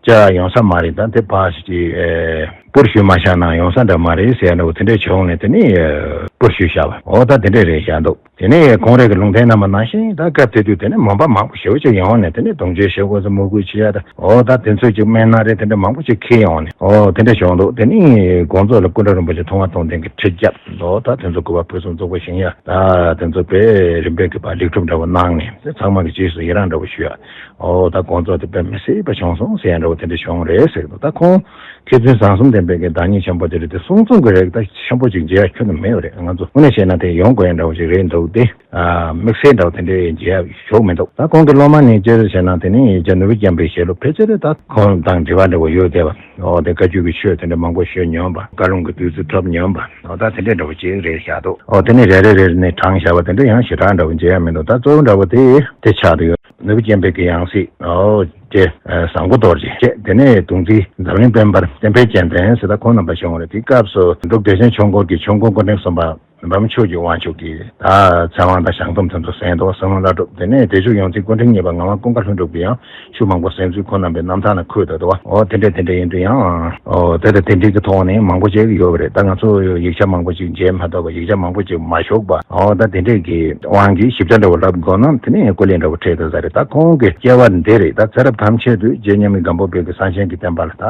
བཅར་ཡོང་ས་མ་རེད། ད་དེ་ཕར་ཞིག་ཨེ་སྤུར་ཞུས་མ་བཞག་ན་ཡོང་ས་འདྲ་མ་རེད་ཟེར་ཡ་འདྲ་བོ་དེ་འདྲས་བྱུང་ནས་དེ་ནས་ཨེ་སྤུར་ཞུས་བཞག་པ། འོ་ད་དེ་འདྲས་རེད་བཞག་འདུག་དེ་ནས་ཁོང་རང་གི་ལུང་བསྟན་རྣམ་པ་ནང་བཞིན་ད་སྐབས་དེ་དུས་དེ་ནས་མོན་པ་མང་པོ་ཞེ་པོ་ཅིག་ཡོང་ནས་དེ་ནས་གདུང་མཆོད་ཞུ་དགོས་ཟེར་མོས་གུས་བྱེད་ཡ་ད། འོ་ད་དེ་ཚོས་ཅིག་སྨན་སྣ་རེད་དེ་འདྲས་མང་པོ་ཅིག་འཁྱེར་ཡོང་ནས། འོ་དེ་འདྲས་བྱུང་འདུག་དེ་ནས་དགོངས་རྫོགས་ལ་སྐུ་འདྲ་རིན་པོ་ཆེ་མཐོང་བ་མཐོང་ལྡན་གྱི་ཁྲི་རྒྱབ། འོ་ད་དེ་ཚོ་སྐུ་པར་ཕུན་སུམ་ཚོགས་པ་བཞེངས་ཡ། ད་དེ་ཚོ་དཔེ་རིམ་པས་གི་པར་ལེགས་གྲུབ་འདྲ་བོ་གནང་ནས་དེ་ཚང་མ་གི་རྗེས་སུ་ཡི་རང་འདྲ་བོ་ཞུ་ཡ། ཨོ་ད་དགོངས་རྫོགས་དེ་དཔེ་མི་སྲིད་པ་བྱུང་སོང་ཟེར་ཡ་འདྲ་བོ་དེ་འདྲ་བྱུང་རེད་ཟེར་གི་འདུག་ད་ཁོང་མཁས་བཙུན་བཟང་གསུམ་ལྡན་པའི་གི་བདག་ཉིད་ཆེན་པོ་དེ་རེད་དེ། གསུང་རྩོམ་གི་རིགས་ད་ཆེན་པོ་ཅིག་མཇལ་ཡ་ཁྱོན་ནས་མེད་པ་རེད། ང་ཚོ་དངོས་གནས་བཤད་ན་དེ་ཡོང་དགོས་ཡ་འདྲ་བོ་ཅིག་རེད་འདུག་དེ་ཨ་དམིགས་བསལ་འདྲ་བོ་དེ་འདྲའི་མཇལ་ཡ་ཞོག་མི་འདུག་ད་ཁོང་གི་སློབ་མ་ནས་བཅས་བཤད་ན་དེ་ནི་རྒྱ་ནོར་བུ་རྒྱན་པའི་ཞལ་སློབ་ཕལ་ཆེར་ད་ཁོང་དང་འབྲེལ་བ་འདྲ་བོ་ཡོད་བསྡད་པ། ཨོ་དེ་བཀའ་བརྒྱུད་ཀྱི་ཆོས་དེ་འདྲ་མང་པོ་ཤོད་མྱོང་བ། བཀའ་ལུང་གི་བདུད་རྩི་ཐོབ་མྱོང་བ། ཨོ་ད་དེ་འདྲ་འདྲ་བོ་ཅིག་རེད་བཞག་འདུག་ཨོ་དེ་ནི་རེ་རེ་རེ་རེ་ནས་དྲངས་བཞག་པ་དེ་འདྲ་ཡང་ཞེ་དྲག་འདྲ་བོ་མཇལ་ཡ་མི་འདུག་ད་གཙོ་བོ་འདྲ་བོ་དེ་དེ་ཆགས་བསྡད་ཡོད། ནོར་བུ་རྒྱན་པའི་གི་ཡང་སྲིད། ཨོ་ཅེ། བཟང་པོ་རྡོ་རྗེ་བཅས། དེ་ནས་གདུང་རྩེའི་འཛམ་གླིང་དཔལ་འབར་བསྟན་འཕེལ་རྒྱལ་མཚན་ཟེར་ད་ཁོང་རྣམ་པ་བྱུང་བ་རེད། དེའི་སྐབས་སུ་འབྲུག་བདེ་ཆེན་ཆོས་འཁོར་གྱི་ཆོས་འཁོར་སྐུ་ཕྲེང་གསུམ་པ་འབར་མ་ཆོས་ཀྱི་དབང་ཕྱུག་གིས་ད་ཚེ་དབང་དང་ཞང་དུམ་དེ་ཚོ་གསན་འདུག་བསམ་ངན་བླ་སྒྲུབ། དེ་ནས་བདེ་མཆོག་ཡོངས་འཛིན་སྐུ་ཕྲེང་གཉིས་པ་ངག་དབང་ཀུན་དགའ་ལྷུན་གྲུབ་ཀྱིས་ཡང་ཆོས་མང་པོ་གསན་ཚུལ་ཁོང་རྣམ་པའི་རྣམ་ཐར་ན་འཁོད་འདུག་འོ་དེ་འདྲས་དེ་འདྲས་ཡིན་དུས་ཡང་། ཨོ་དེ་དང་དེ་འདྲའི་གི་ཐོག་ནས་མང་པོ་ཅིག་ཡོད་པ་རེད། ད་ང་ཚོ་ཡིག་ཆ་མང་པོ་ཅིག་མཇལ་མ་ཐུབ་པ། ཡིག་ཆ་མང་པོ་ཅིག་མ་ཞུགས་པ། ཨོ་ད་དེ་འདྲས་ཀྱི་དབང་གིས་ཞིབ་ཆ་འདྲ་བོ་ལབ་དགོས་ན་དེ་ནས་སྐུ་ལས་འདྲ་བོ་འཕྲད་དུ་ས་རེད། ད་ཁོང་གི་སྐྱེ་བ་འདི་རེད། ད་ཚེ་རབས་ཐམས་ཅད་དུ་རྗེ་མཉམ་མེད་སྒམ་པོ་པའི་གི་གསང་ཆེན་གྱི་བསྟན་པ་ལ་ད་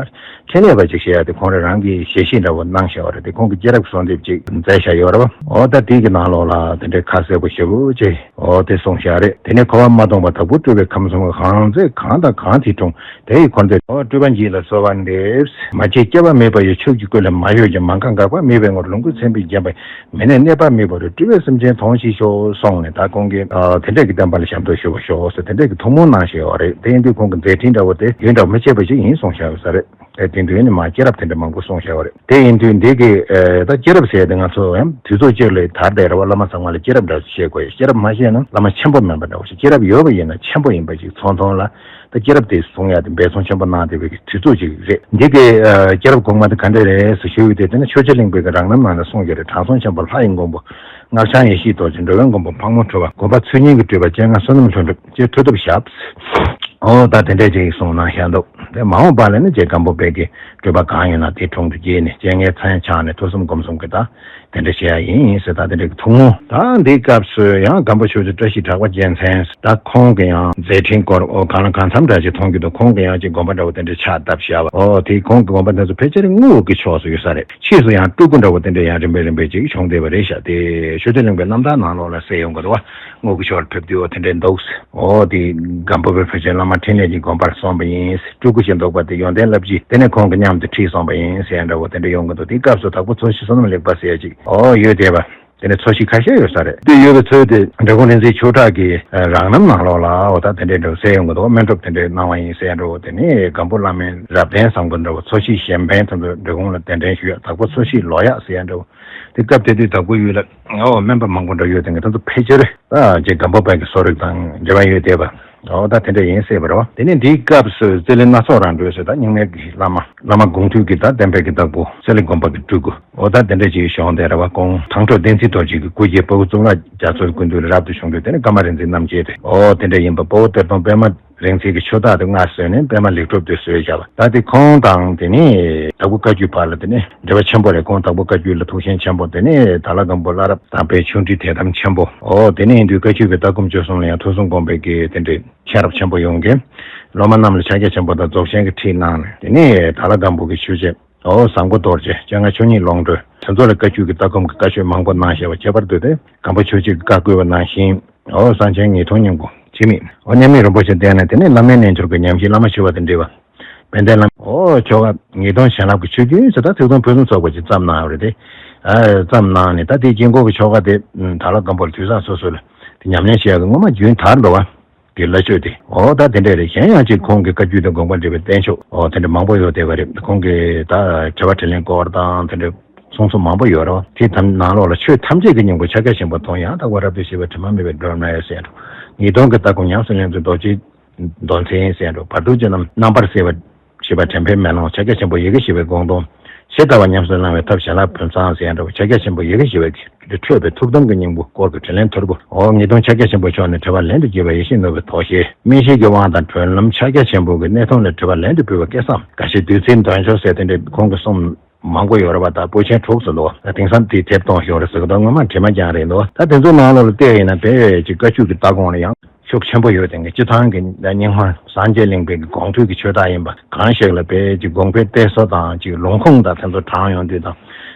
ཕྲིན་ལས་པ་ཅིག་བྱེད་ཡ་དེ་ཁོང་རང་རང་གི་ཞལ་བཞེས་འདྲ་བོ་གནང་བཞག་པ་རེད། དེ་ཁོང་གི་སྐྱེས་རབས་གསོལ་འདེབས་ཅིག་མཛད་བཞག་ཡོད་རེད་བ། ཨོ་ད་དེ་གི་ནང་ལོགས་ལ་དེ་འདྲའི་ཁ་གསལ་པོ་ཞེ་པོ་ཅིག་ཨོ་དེ་གསུངས་བཞག་རེད། དེ་ནས་འཁོར་བ་མ་སྟོངས་པ་དྭགས་པོ་སྤྲུལ་པའི་ཁམས་གསུམ་གང་མཛེས་གང་དང་གང་དེ་འཁྲུངས། དེ་ཡི་འཁོར་འདས་ཨོ་སྤྲུལ་པ་འཇིག་ལ་གསོལ་བ་འདེབས། མ་སྐྱེས་སྐྱེ་བ་མེད་པ་ཡི། ཆོས་ཀྱི་སྐུ་ལས་མ་གཡོས་ཀྱང་། མ་འགགས་འགག་པ་མེད་པའི་ངོར། ལོངས་སྐུ་མཚན་དཔེས་བརྒྱན་པ་ཡི། མི་གནས་གནས་པ་མེད་པ་རུ། སྤྲུལ་པས་སེམས་ཅན་དོན་བྱེད་ཤོག་གསུངས་ནས་ད་ཁོང་གིས་ཨ་དེ་འདྲས་ཀྱི་བསྟན་པ་ལ་ཞབས་ཏོག་ཞུ་བར་ཤོག་ཟེར་དེ་འདྲས་ཀྱི་ཐུགས་སྨོན་གནང་བཞག་ཡོད་རེད། དེ་ཡིན་དུས་ཁོང་གི་མཛད་འཕྲིན་འདྲ་བོ་དེ་ཡུན་འདྲ་མི་ཆད་པ་ཞིག་ཡིན་གསུངས་བཞག་ཡོད་ས་རེད། ཨེ་དེ་དུས་ནི་མ་སྐྱེས་རབས་དེ་འདྲ་མང་པོ་གསུངས་བཞག་པ་རེད། དེ་ཡིན་དུས་འདི་གི་ཨེ་ད་སྐྱེས་རབས་ཟེར་དེ་ང་ཚོ་ཡང་དུས་ཚོད་གཅིག་ལ་དར་བསྡད་རེད་བ། བླ་མ་ཚང་མ་ལ་སྐྱེས་རབས་འདྲ་བཤད་དགོས་ཡ། སྐྱེས་རབས་མ་བཤད་ན་བླ་མ་ཆེན་པོ་མིན་པ་འདྲ་བོ་ཞིག་སྐྱེས་རབས་ཡོད་པ་ཡིན་ན་ཆེན་པོ་ཡིན་པ་ཞིག་མཚོན་ཐོག་ལ་ད་སྐྱེས་རབས་དེ་གསུང་ཡ་དེ་འབད་བརྩོན་ཆེན་པོ་གནང་བསྡད་པའི་གི་དུས་ཚོད་ཅིག་རེད། འདི་གི་ཨེ་སྐྱེས་རབས་གོང་མ་དེ་ག་འདྲ་རེད་ཟེར་ཞུ་ཡི་དེ་དེ་ནི་ཆོས་རྗེ་གླིང་པའི་གི་རང་རྣམ་ནང་ལ་གསུངས་ཡོད་རེད། དྲང་སྲོང་ཆེན་པོ་ལྷ་ཡི་མགོན་པོ། སྔགས་འཆང་ཡེ་ཤེས་རྡོ་རྗེ། འགྲོ་བའི་མགོན་པོ་ཕག་མོ་གྲུ་པ། དགོན་པ་ཚུལ་གཉིས་ཀྱི་སྤྲུལ་པ་སྤྱན་སྔ་བསོད་ནམས་ལྷུན་གྲུབ་ཅེས་གྲུབ་ཐོབ་ཞབས། ཨོ་ད་དེ་འདྲས་ཅིག་གསུངས་གནང་བཞག་འདུག་དེ་མ་འོངས་པ་ལ་ནི་རྗེ་སྒམ་པོ་པའི་གི་སྤྲུལ་པ་གང་ཡོད་ན་དེ་དྲུང་དུ་བསྐྱེད་ནས་སྤྱན་སྔའི་མཚན་འཆང་ནས་ཐུགས་བསམ་སྒོམ་གསུམ་གྱི་ད་དེ་འདྲ་བྱེད་ཡ་ཡིན་ཟེར། ད་དེ་འདྲས་ཀྱི་ཐུགས་སྨོན། ད་འདིའི་སྐབས་སུ་ཡང་སྒམ་པོ་ཆོས་རྗེ་བཀྲ་ཤིས་གྲགས་པ་རྒྱལ་མཚན་ད་ཁོང་གི་ཡང་མཛད་འཕྲིན་སྐོར་ཨོ་གང་ལ་གང་འཚམ་འདྲ་ཅིག་མཐོང་རྒྱུ་འདུག་ཁོང་གི་ཡང་ཅིག་དགོན་པ་འདྲ་བོ་དེ་འདྲས་ཕྱག་བཏབ་བཞག་པ། ཨོ་དེ་ཁོང་གི་དགོན་པ་དེ་ཚོ་ཕལ་ཆེར་རྔུལ་བ་གི་ཕྱོགས་སུ་ཡོད་ས་རེད། ཕྱིས་སུ་ཡང་སྤྲུལ་སྐུ་འདྲ་བོ་དེ་འདྲས་ཡང་རིམ་པས་རིམ་པས་ཅིག་བྱུང་བསྡད་པ་རེད་ཤག་དེ་ཆོས་རྗེ་གླིང་པའི་རྣམ་ཐར་ནང་ལོགས་ལ་གསལ་ཡོང་གི་འདུག་བ། རྔུལ་གི་ཕྱོགས་ལ་ཕེབས་དུས་འོ་དེ་འདྲས་འདུག་འོ་དེ་སྒམ་པོ་པའི་ཕལ་ཆེར་བླ་མ་འཕྲིན་ལས་ཀྱི་དགོན་པར་སོང་བ་ཡིན། སྤྲུལ་སྐུ་ཞིག་འདུག་པ་དེ་ཡོན་ཏན་བསླབ་གཞི་དེ་ནས་ཁོང་གི་མཉམ་དུ་ཁྲིད་སོང་བ་ཡིན་ཟེར་ཡ་འདྲ་བོ་དེ་འདྲས་ཡོང་གི་འདུག་དེའི་སྐབས་སུ་དྭགས་པོ་ཚོ་ཤི་བསོད་ནམས་ལེགས་པ་ཟེར་ཡ་ཅིག་ཨོ་ཡོད་བསྡད་པ། དེ་ནས་ཚོ་ཤི་ཁ་ཤས་ཡོད་ས་རེད། དེ་ཡོད་པའི་ཚོད་དེ་འབྲི་གུང་རིག་འཛིན་ཆོས་གྲགས་ཀྱི་རང་རྣམ་ནང་ལོགས་ལ་འོ་ད་དེ་འདྲའི་འདྲ་བོ་གསལ་ཡོང་གི་འདུག་སྨན་སྒྲུབ་དེ་འདྲའི་གནང་བ་ཡིན་ཟེར་ཡ་འདྲ་བོ། དེ་ནས་སྒམ་པོ་བླ་མའི་རབ་བརྟན་བཟང་པོ་འདྲ་བོ། ཚོ་ཤི་གཞན་ཕན་དེ་ཚོ་འབྲི་གུང་ལ་གདན་འདྲེན་ཞུ་ཡ། དྭགས་པོ་ཚོ་ཤི་ལོ་ཡག་ཟེར་ཡ་འདྲ་བོ། དེ་སྐབས་དེ་དུས་དྭགས་པོ་ཡུལ་ལ་འོ་སྨན་པ་མང་པོ་འདྲ་ཡོད་དེ་ངས་དེ་ཚོ་ཕལ་ཆེར་ད་རྗེ་སྒམ་པོ་པ་གི་གསོ་རིག་དང་འབྲེལ་བ་ཡོད་བསྡད་པ། འོ་ད་དེ་འདྲ་ཡིན་སྲིད་པ་རེད་བ། དེ་ནས་འདིའི་སྐབས་སུ་རྩེ་ལེ་སྣ་ཚོགས་རང་གྲོལ་ཟེར་ད་རྙིང་མའི་གི་བླ་མ་བླ་མ་དགོངས་ཐུགས་ཀྱི་ད་བསྟན་པའི་གི་བདག་པོ་རྩེ་ལེ་དགོན་པ་གི་སྤྲུལ་སྐུ། འོ་ད་དེ་འདྲ་ཅིག་བྱུང་བསྡད་རེད་བ། ཁོང་དྭང་ཕྲུག་བསྟན་འཛིན་རྡོ་རྗེ་གི་སྐུ་རྗེས་དཔའ་བོ་གཙུག་ལག་རྒྱ་མཚོའི་སྐུ་མདུན་ལ་རབ་ཏུ་བྱུང་དུས་དེ་ནས་ཀརྨ་རིག་འཛིན་རྣམ་རྒྱལ་དེ་འོ་དེ་འདྲ་ཡིན་པ། དཔའ་བོ་གཏེར་སྟོན་པད་མ་ རིང་བསྲེལ་གྱི་ཆུ་སྟག་དེ་མངའ་གསོལ་ནས་པདྨ་ལེགས་གྲུབ་དེ་གསོལ་བཞག་པ། ད་དེ་ཁོང་དང་དེ་ནས་དྭགས་པོ་བཀའ་བརྒྱུད་བར་ལ་དེ་ནས་འབྲེལ་བ་ཆེན་པོ་རེད། ཁོང་དྭགས་པོ་བཀའ་བརྒྱུད་ལ་ཐུགས་ཞེན་ཆེན་པོ། དེ་ནས་དྭགས་ལྷ་སྒམ་པོ་བླ་རབས་དམ་པའི་ཆོས་འབྲེལ་དད་དམ་ཆེན་པོ། འོ་དེ་ནས་ཡིན་དུས་བཀའ་བརྒྱུད་ཀྱི་ལྟ་སྒོམ་སྤྱོད་གསུམ་ལ་ཡང་ཐོས་བསམ་སྒོམ་པའི་གི་དེ་འདྲའི་མཁྱེན་རབ་ཆེན་པོ་ཡོང་གི། སློབ་མ་རྣམས་ལ་ཕྱག་རྒྱ་ཆེན་པོ་དང་རྫོགས་ཆེན་གྱི་ཁྲིད་གནང་ནས། དེ་ནས་དྭགས་ལྷ་སྒམ་པོ་གི་ཆོས་བྱེད། འོ་བཟང་པོ་རྡོ་རྗེ། སྤྱན་སྔ་ཆོས་ཉིད་ཀློང་གྲོལ། དེ་ཚོ་ལ་བཀའ་བརྒྱུད་ཀྱི་ལྟ་སྒོམ་གྱི་བཀའ་ཆོས་མང་པོ་གནང་བཞག་པ། ཁྱད་པར་དུ་དེ་སྒམ་པོ་ཆོས་རྗེ་གིས་བཀའ་བསྐུལ་བ་ནང་བཞིན། འོ་གསང་ཆེན་ཉིས་སྟོང་སྙིང་པོ་འཆི་མེད། འོ་མཉམ་མེད་རིན་པོ་ཆེ་བསྟེན་ནས། དེ་ནས་བླ་མའི་རྣལ་འབྱོར་གྱི་ཉམས་བཞེས། བླ་མ་མཆོད་པ་དང་འབྲེལ་བ། དཔལ་ལྡན་བླ་མ། འོ་ཆོ་ག་ཉིས་སྟོང་བྱིན་རླབས་ཀྱི་ཆོས་བརྒྱུད་ཟེར། ད་ཚིག་ཐོང་ཕུན་སུམ་ཚོགས་པ་ཅིག་བརྩམས་གནང་བ་རེད་དེ། ཨ་བརྩམས་གནང་ནས། ད་དེའི་དཀྱིལ་འཁོར་གྱི་ཆོ་ག་དེ་དྭགས་ལྷ་སྒམ་པོ་ལ་དུས་བཟང་སོ་སོ་ལ་དེ་ཉམས་ལེན་བྱེད་ཡག་གི་སྔོན་མ་རྒྱུན་དར་འདུག་བ། གི་བླ་མཆོད་དེ། འོ་ད་དེ་འདྲས་རེད། གཞན་ཡང་ཅིག་ཁོང་གི་བཀའ་བརྒྱུད་དང་དགོངས་པ་འདྲེས་པའི་བསྟན་བཅོས། འོ་དེ་འདྲ་མང་པོ་ཡོད་བསྡད་པ་རེད། ཁོང་གི་ད་དྲི་བ་དྲིས་ལན་སྐོར་དང་དེ་འདྲ་གསུང་རྩོམ་མང་པོ་ཡོད་རེད། དེ་དག་ནང་ལོགས་ལ་ཆོས་ཐམས་ཅད་ཀྱི་སྙིང་པོ་ཕྱག་རྒྱ་ཆེན་པོ་དང་། ཡང་དག་པར་རབ་ཏུ་ཞི་བའི་དྲི་མ་མེད་པའི་སྒྲོན་མེ་ཟེར་འགྲོ། ཉིས་སྟོང་གི་ལྟ་སྒོམ་ཉམས་སུ་ལེན་ཚུལ། རྡོ་རྗེ་མདོ་མཚན་ཟེར་འགྲོ། བར་དུ་གཅོད་རྣམས་རྣམ་པར་སེལ་བའི་ཞི་བ་དྲན་པའི་མེ་ལོང་། ཕྱག་རྒྱ་ཆེན་པོ་ཡི་གེ་ཞི་བའི་དགོངས་དོན། ཇི་ལྟ་བ་ཉམས་སུ་བླང་བའི་ཐབས་བྱིན་རླབས་བུམ་བཟང་ཟེར་འགྲོ། ཕྱག་རྒྱ་ཆེན་པོ་ཡི་གེ་ཞི་བའི་གི་འཕྲོས་པའི་ཐུགས་དམ་གྱི་སྙིང་པོ་སྐོར་གྱི་དྲིས་ལན་ཐོར་བུ། འོ་ཉིས་སྟོང་ཕྱག་རྒྱ་ཆེན་པོ་མཆོག་ནས་དྲི་བ་ལན་དུ་བགྱིས་པ། ཡེ་ཤེས་ནོར་བུའི་དོ་ཤལ། སྨིན་བྱེད་ཀྱི་དབང་དང་གྲོལ་ལམ། ཕྱག་རྒྱ་ཆེན་པོ་གི་གནད་དོན་ལ་དྲི་བ་ལན་དུ་ཕུལ་བའི་སྐལ་བཟང་། དགའ་བཞི་བདུད་རྩིའི་འདོན་ཆོག་ཟེར། དེ་འདྲའི་ཁོང་གི་གསུང་མང་པོ་ཡོད་རེད་པ། ད་པོད་ཆེན་དྲུག་ཙམ་འདུག་ད་དེང་སང་དེ་དེབ་གཏོང་ཤོག་རེད་ཟེར་གི་འདུག་སྔོན་མ་དྲི་མ་རྐྱང་རེད་འདུག་ད་དེ་ཚོའི་ནང་ལོགས་ལ་བལྟས་ཡིན་ན་དཔེ་ཅིག་བཀའ་བརྒྱུད་ཀྱི་ལྟ་སྒོམ་ལ་ཡང་ཤུགས་ཆེན་པོ་ཡོད། དེང་གི་སྤྱི་བཏང་གི་རྙིང་མ་སངས་རྒྱས་གླིང་པའི་གི་དགོངས་འགྲེལ་གྱི་ཆོས་བདག་ཡིན་པ་གང་ཞིག་ལ་དཔེ་ཅིག་དགོངས་པའི་གཏད་སོ་དང་ཅིག་ལུང་ཁུངས་དང་དེ་ཚོ་དྲངས་ཡོང་དུས་དང་།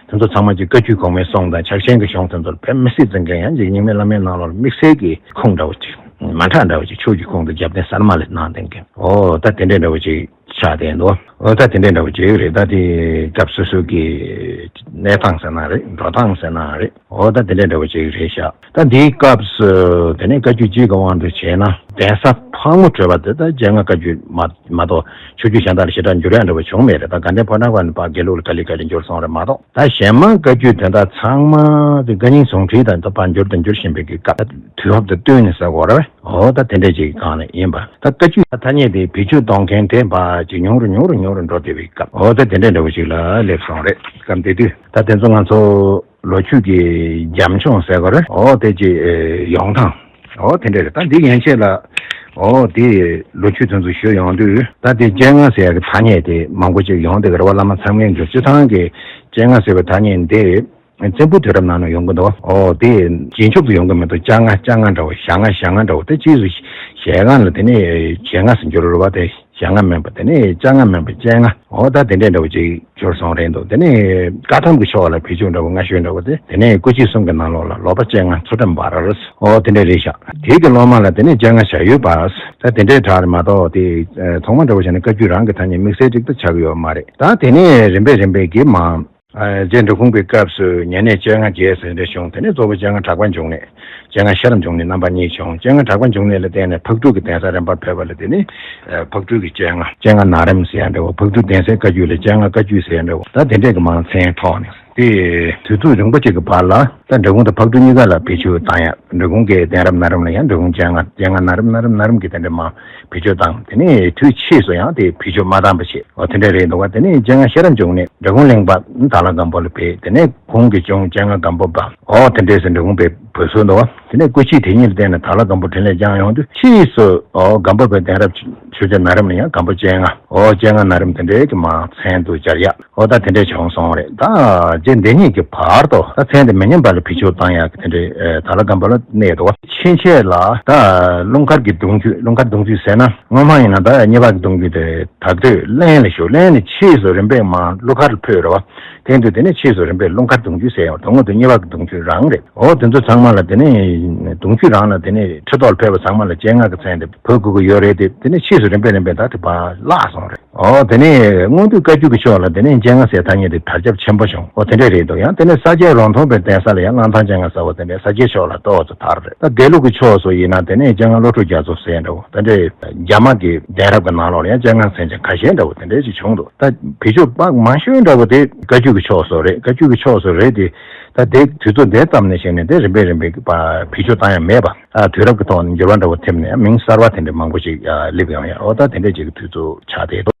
དེ་ཚོ་ཚང་མ་ཅིག་བཀའ་བརྒྱུད་གོང་མའི་གསུང་དང་ཕྱག་ཆེན་གྱི་གཞུང་དེ་ཚོར་དཔེ་མི་སྲིད་འཛིན་མཁན། ཡང་ཅིག་རྙིང་མའི་བླ་མའི་ནང་ལོགས་ལ་དམིགས་བསལ་གྱི་ཁུངས་འདྲ་བོ་ཅིག་མ་འདྲ་འདྲ་བོ་ཅིག་ཆོས་ཀྱི་ཁུངས་དང་རྒྱབ་རྟེན་གསར་མ་ལ་གནང་བསྡད་མཁན། འོ་ད་དེ་འདྲའི་འདྲ་བོ་ཅིག་ཆགས་བསྡད་འདུག་འོ་ད་དེ་འདྲ་འདྲ་བོ་ཅིག་རེད། ད་དེ་སྐབས་སོ་སོ་གི་གནས་སྟངས་ཟེར་ན་རེད། འགྲོ་སྟངས་ཟེར་ན་རེད། འོ་ད་དེ་འདྲ་འདྲ་བོ་ཅིག་རེད་ཤག་ད་འདིའི་སྐབས་སུ་དེ་ནས་བཀའ་བརྒྱུད་སྤྱིའི་དབང་དུ་བྱས་ན་གདན་ས་ཕག་མོ་གྲུབ་པ་དེ་ད་སྤྱན་སྔ་བཀའ་བརྒྱུད་མ་མ་གཏོགས་ཆོས་བརྒྱུད་གཞན་དག་ལ་ཞེ་དྲག་འགྱུར་ཡག་འདྲ་བོ་བྱུང་མེད་རེད། ད་དགའ་ལྡན་ཕོ་བྲང་ཁག་ནས་ཕར་དགེ་ལུགས་ལ་ག་ལེ་ག་ལེ་འགྱུར་སོང་རེད་མ་གཏོགས། ད་གཞན་མ་བཀའ་བརྒྱུད་དེ་དག་ཚང་མ་དེ་བཀའ་རྙིང་ཟུང་འབྲེལ་དང་ད་ཕར་འགྱུར་དང་འགྱུར་བཞིན་པའི་གི་སྐབས། དུས་བབ་དང་བསྟུན་ནས་ཟེར་དགོས་རེད། འོ་ད་དེ་འདྲ་ཅིག་སྒང་ནས་ཡིན་པ། ད་བཀའ་བརྒྱུད་ཐ་སྙད་དེ་བེད་སྤྱོད་གཏོང་མཁན་དེ་ཕར་ཅིག་ཉུང་རུ་ཉུང་རུ་ཉུང་རུ་འགྲོ་བསྡད་པའི་སྐབས། འོ་ད་དེ་འདྲ་འདྲ་བོ་ཅིག་ལ་སླེབས་སོང་རེད། སྐབས་དེ་དུས་ད་དེ་ཚོ་ང་ཚོ་ལོ་རྒྱུས་ཀྱི་རྒྱབ་ལྗོངས་ཟེར་དགོས་རེད། འོ་དེ་ཅིག་ཡོང་སྟངས། འོ་དེ་འདྲ་རེད། ད་འདི་ཡན་ཆད་ལ་འོ་དེ་ལོ་རྒྱུས་དེ་ཚོ་ཞུ་ཡོང་དུས། ད་དེ་སྤྱན་སྔ་ཟེར་ཡག་གི་ཐ་སྙད་དེ་མང་པོ་ཅིག་ཡོང་བསྡད་ཀྱི་རེད་བ། བླ་མ་མཚན་སྙན་གྱི་སྤྱི་བཏང་གི་སྤྱན་སྔ་ཟེར་བའི་ཐ་སྙད་འདི་བཙན་པོའི་དུས་རབས་ནང་ན་ཡོང་གི་འདུག་འོ་དེ་རྗེས་ཕྱོགས་སུ་ཡོང་གི་མི་འདུག་ལྕགས་སྔ་ལྕགས་སྔ་འདྲ་བོ། ཞྭ་སྔ་ཞྭ་སྔ་འདྲ་བོ། དེ་ཕྱིས་སུ་ཞལ་སྔ་ལ་དེ་ནས་ཞལ་སྔ་ཟེར་འགྱུར་རེད་བ། དེ་ཞྭ་སྔ་མིན་པ། དེ་ནས་ལྕགས་སྔ་མིན་པ། སྤྱན་སྔ། འོ་ད་དེ་འདྲས་འདྲ་བོ་ཅིག་འགྱུར་སོང་རེད་འདུག་དེ་ནས་བཀའ་ཐམ་གྱི་ཕྱོགས་ལ་བེད་སྤྱོད་འདྲ་བོ་སྔ་ཤོས་འདྲ་བོ་དེ། དེ་ནས་སྐུ་མཆེད་གསུམ་གྱི་ནང་ལོགས་ལ་ལོག་པ་སྤྱན་སྔ་ཚུལ་ཁྲིམས་འབར། འོ་དེ་འདྲས་རེད་ཤག་དེ་གི་སློབ་མ་ལ་དེ་ནས་སྤྱན་སྔ་བྱ་ཡུལ་འབར། ད་དེ་འདྲས་གྲས་རེད་མ་གཏོགས། དེ་ཨ་ཐོག་མ་འདྲ་བོ་བྱས་ན་བཀའ་བརྒྱུད་རང་གི་ཐ་སྙད་དམིགས་བསལ་ཅིག་ཏུ་ཆགས་ཀྱི་ཡོད་མ་རེད། ད་དེ་ནས་རིམ་པས་རིམ་པས་ཀྱིས་མར། ཨ་རྗེ་འབྲི་གུང་པའི་སྐབས་སུ་ཉེ་གནས་སྤྱན་སྔ་བརྒྱད་ཟེར་འདྲ་བྱུང་། དེ་ནས་གཙོ་བོ་སྤྱན་སྔ་གྲགས་པ་འབྱུང་གནས། སྤྱན་སྔ་ཤེས་རབ་འབྱུང་གནས་རྣམ་པ་གཉིས་བྱུང་། སྤྱན་སྔ་གྲགས་པ་འབྱུང་གནས་ལ་བརྟེན་ནས་ཕག་གྲུ་གི་གདན་ས་རིམ་པར་ཕེབས་པ་ལ་དེ་ནས་ཨ་ཕག་གྲུ་གི་སྤྱན་སྔ། སྤྱན་སྔ་ན་རིམ་ཟེར་ཡག་འདྲ་བོ། ཕག་གྲུ་གདན་སའི་བཀའ་བརྒྱུད་ལ་སྤྱན་སྔ་བཀའ་བརྒྱུད་ཟེར་ཡག་འདྲ་བོ། ད་དེ་འདྲས་ཀྱི་མང་མཚན་ཐོག་ནས། དེ་དུས་ཚོད་རིང་པོ་ཅིག་གི་བར་ལ་ད་འབྲི་གུང་དང་ཕག་གྲུ་གཉིས་ཀ་ལ་བེད་སྤྱོད་བཏང་ཡག་འབྲི་གུང་གི་གདན་རབས་ན་རིམ་ལ་ཡང་འབྲི་གུང་སྤྱན་སྔ། སྤྱན་སྔ་ན་རིམ། ན་རིམ་ན་རིམ་གྱི་དེ་འདྲ་མང་བེད་སྤྱོད་བཏང་། དེ་ནས་དུས་ཕྱིས་སུ་ཡང་དེ་བེད་སྤྱོད་མ་བཏང་བ་བྱས། འོ་དེ་འདྲ་རེད་འདུག་ག་དེ་ནས་སྤྱན་སྔ་ཤེས་རབ་འབྱུང་གནས་འབྲི་གུང་གླིང་པ་དྭགས་ལྷ་སྒམ་པོ་ལ་ཕེབས། དེ་ནས་གུང་གི་གཞུང་སྤྱན་སྔ་སྒམ་པོ་པ། འོ་དེ་འདྲས་སུ་འབྲི་གུང་པའི་བོད་སྲོལ་འདུག་ག་དེ་ནས་སྐུ་མཆེད་དེ་གཉིས་ལ་བརྟེན་ནས་དྭགས་ལྷ་སྒམ་པོ་འཕྲིན་ལས་བསྐྱངས་ཡོང་དུས། ཕྱིས་སུ་འོ་སྒམ་པོ་པའི་གདན་རབས་ཆོས་རྗེ་ན་རིམ་ལ་ཡང་སྒམ་པོ་སྤྱན་སྔ། འོ་སྤྱན་སྔ་ན་རིམ་དེ་འདྲའི་གི་མང་མཚན་དུ་སྦྱར་ཡག་འོ་ད་དེ་འདྲས་བྱུང་སོང་རེད། ད་རྗེ་འདི་ཉིད་ཀྱི་བར་དུ་ད་མཚན་དེ་མི་ཉམས་པ་ལ་བེད་སྤྱོད་བཏང་ཡག་གི་དེ་འདྲའི་ཨེ་དྭགས་ལྷ་སྒམ་པོ་ལ་གནས་འདུག་ག་ཕྱིན་ཆད་ལ་ད་ཀླུ་མཁར་གྱི་གདུང་རྒྱུད། ཀླུ་མཁར་གདུང་རྒྱུད་ཟེར་ན། སྔོན་མ་ཡིན་ན་ད་གཉེར་པ་གི་གདུང་རྒྱུད་དེ་ད་གདོད་གླིང་ལ་བཞུགས། གླིང་ནས་ཕྱིས་སུ་རིམ་པས་མར་ཀླུ་མཁར་ལ་ཕེབས་རེད་བ། དེ་དུས་དེ་ནས་ཕྱིས་སུ་རིམ་པས་ཀླུ་མཁར་གདུང་རྒྱུད་ཟེར་ཡོང་། དོན་དངོས་དུ་གཉེར་པ་གི་གདུང་རྒྱུད་རང་རེད། འོ་དེ་ཚོ་ཚང་མ་ལ་དེ་ནས་གདུང་རྒྱུད་རང་ལ་དེ་ནས་ཁྲི་ཐོག་ལ་ཕེབས་པ་ཚང་མ་ལ་སྤྱན་སྔ་གི་མཚན་དེ་འབོད་དགོས་ཀྱི་ཡོད་རེད་དེ། དེ་ནས་ཕྱིས་སུ་རིམ་པས་རིམ་པས་ད་དེ་ཕར་བརླག་སོང་རེད། འོ་དེ་ནས་སྔོན་དུས་བཀའ་བརྒྱུད་ཀྱི་ཕྱོགས་ལ་དེ་ནས་སྤྱན་སྔ་ཟེར་ཐ་སྙད་དེ་དར་ཁྱབ་ཆེན་པོ་བྱུང་། འོ་དེ་འདྲས་རེད་འདུག་ཡང་དེ་ནས་ས་སྐྱའི་རོང་ཐུང་པའི་གདན་ས་ལ་ཡང་གླང་ཐང་སྤྱན་སྔ་ཟེར་བ་དེ་འདྲས་ས་སྐྱའི་ཕྱོགས་ལ་ཏོག་ཙམ་དར་རེད། ད་དགེ་ལུགས་ཀྱི་ཕྱོགས་སུ་ཡིན་ན་དེ་ནས་སྤྱན་སྔ་བློ་གྲོས་རྒྱ་མཚོ་ཟེར་འདྲ་བོ། དེ་འདྲས་རྒྱ་དམར་གྱི་གདན་རབས་ཀྱི་ནང་ལོགས་ལ་ཡང་སྤྱན་སྔ་མཚན་ཅན་ཁ་ཤས་འདྲ་བོ་དེ་འདྲས་ཅིག་བྱུང་འདུག་ད་བེད་སྤྱོད་དཔག་མང་ཤོས་འདྲ་བོ་དེ་བཀའ་བརྒྱུད་ཀྱི་ཕྱོགས་སུ་རེད། བཀའ་བརྒྱུད་ཀྱི་ཕྱོགས་སུ་རེད་དེ། ད་དེ་དུས་ཚོད་དེ་ཙམ་ནས་བཤད་ནས་དེ་རིམ་པས་རིམ་པས་ཀྱི་བ་བེད་སྤྱོད་བཏང་ཡ་མེད་པ། ཨ་དུས་རབས་ཀྱི་ཐོག་ནས་འགྱུར་བ་འདྲ་བོ་ཐེབས་ནས་མིང་གསར་བ་དེ་འདྲ་མང་པོ་ཞིག་ཨ་སླེབས་ཡོང་ཡ། འོ་ད་དེ་འདྲ་ཅིག་གི་དུས་ཚོད་ཆགས་བསྡད་འདུག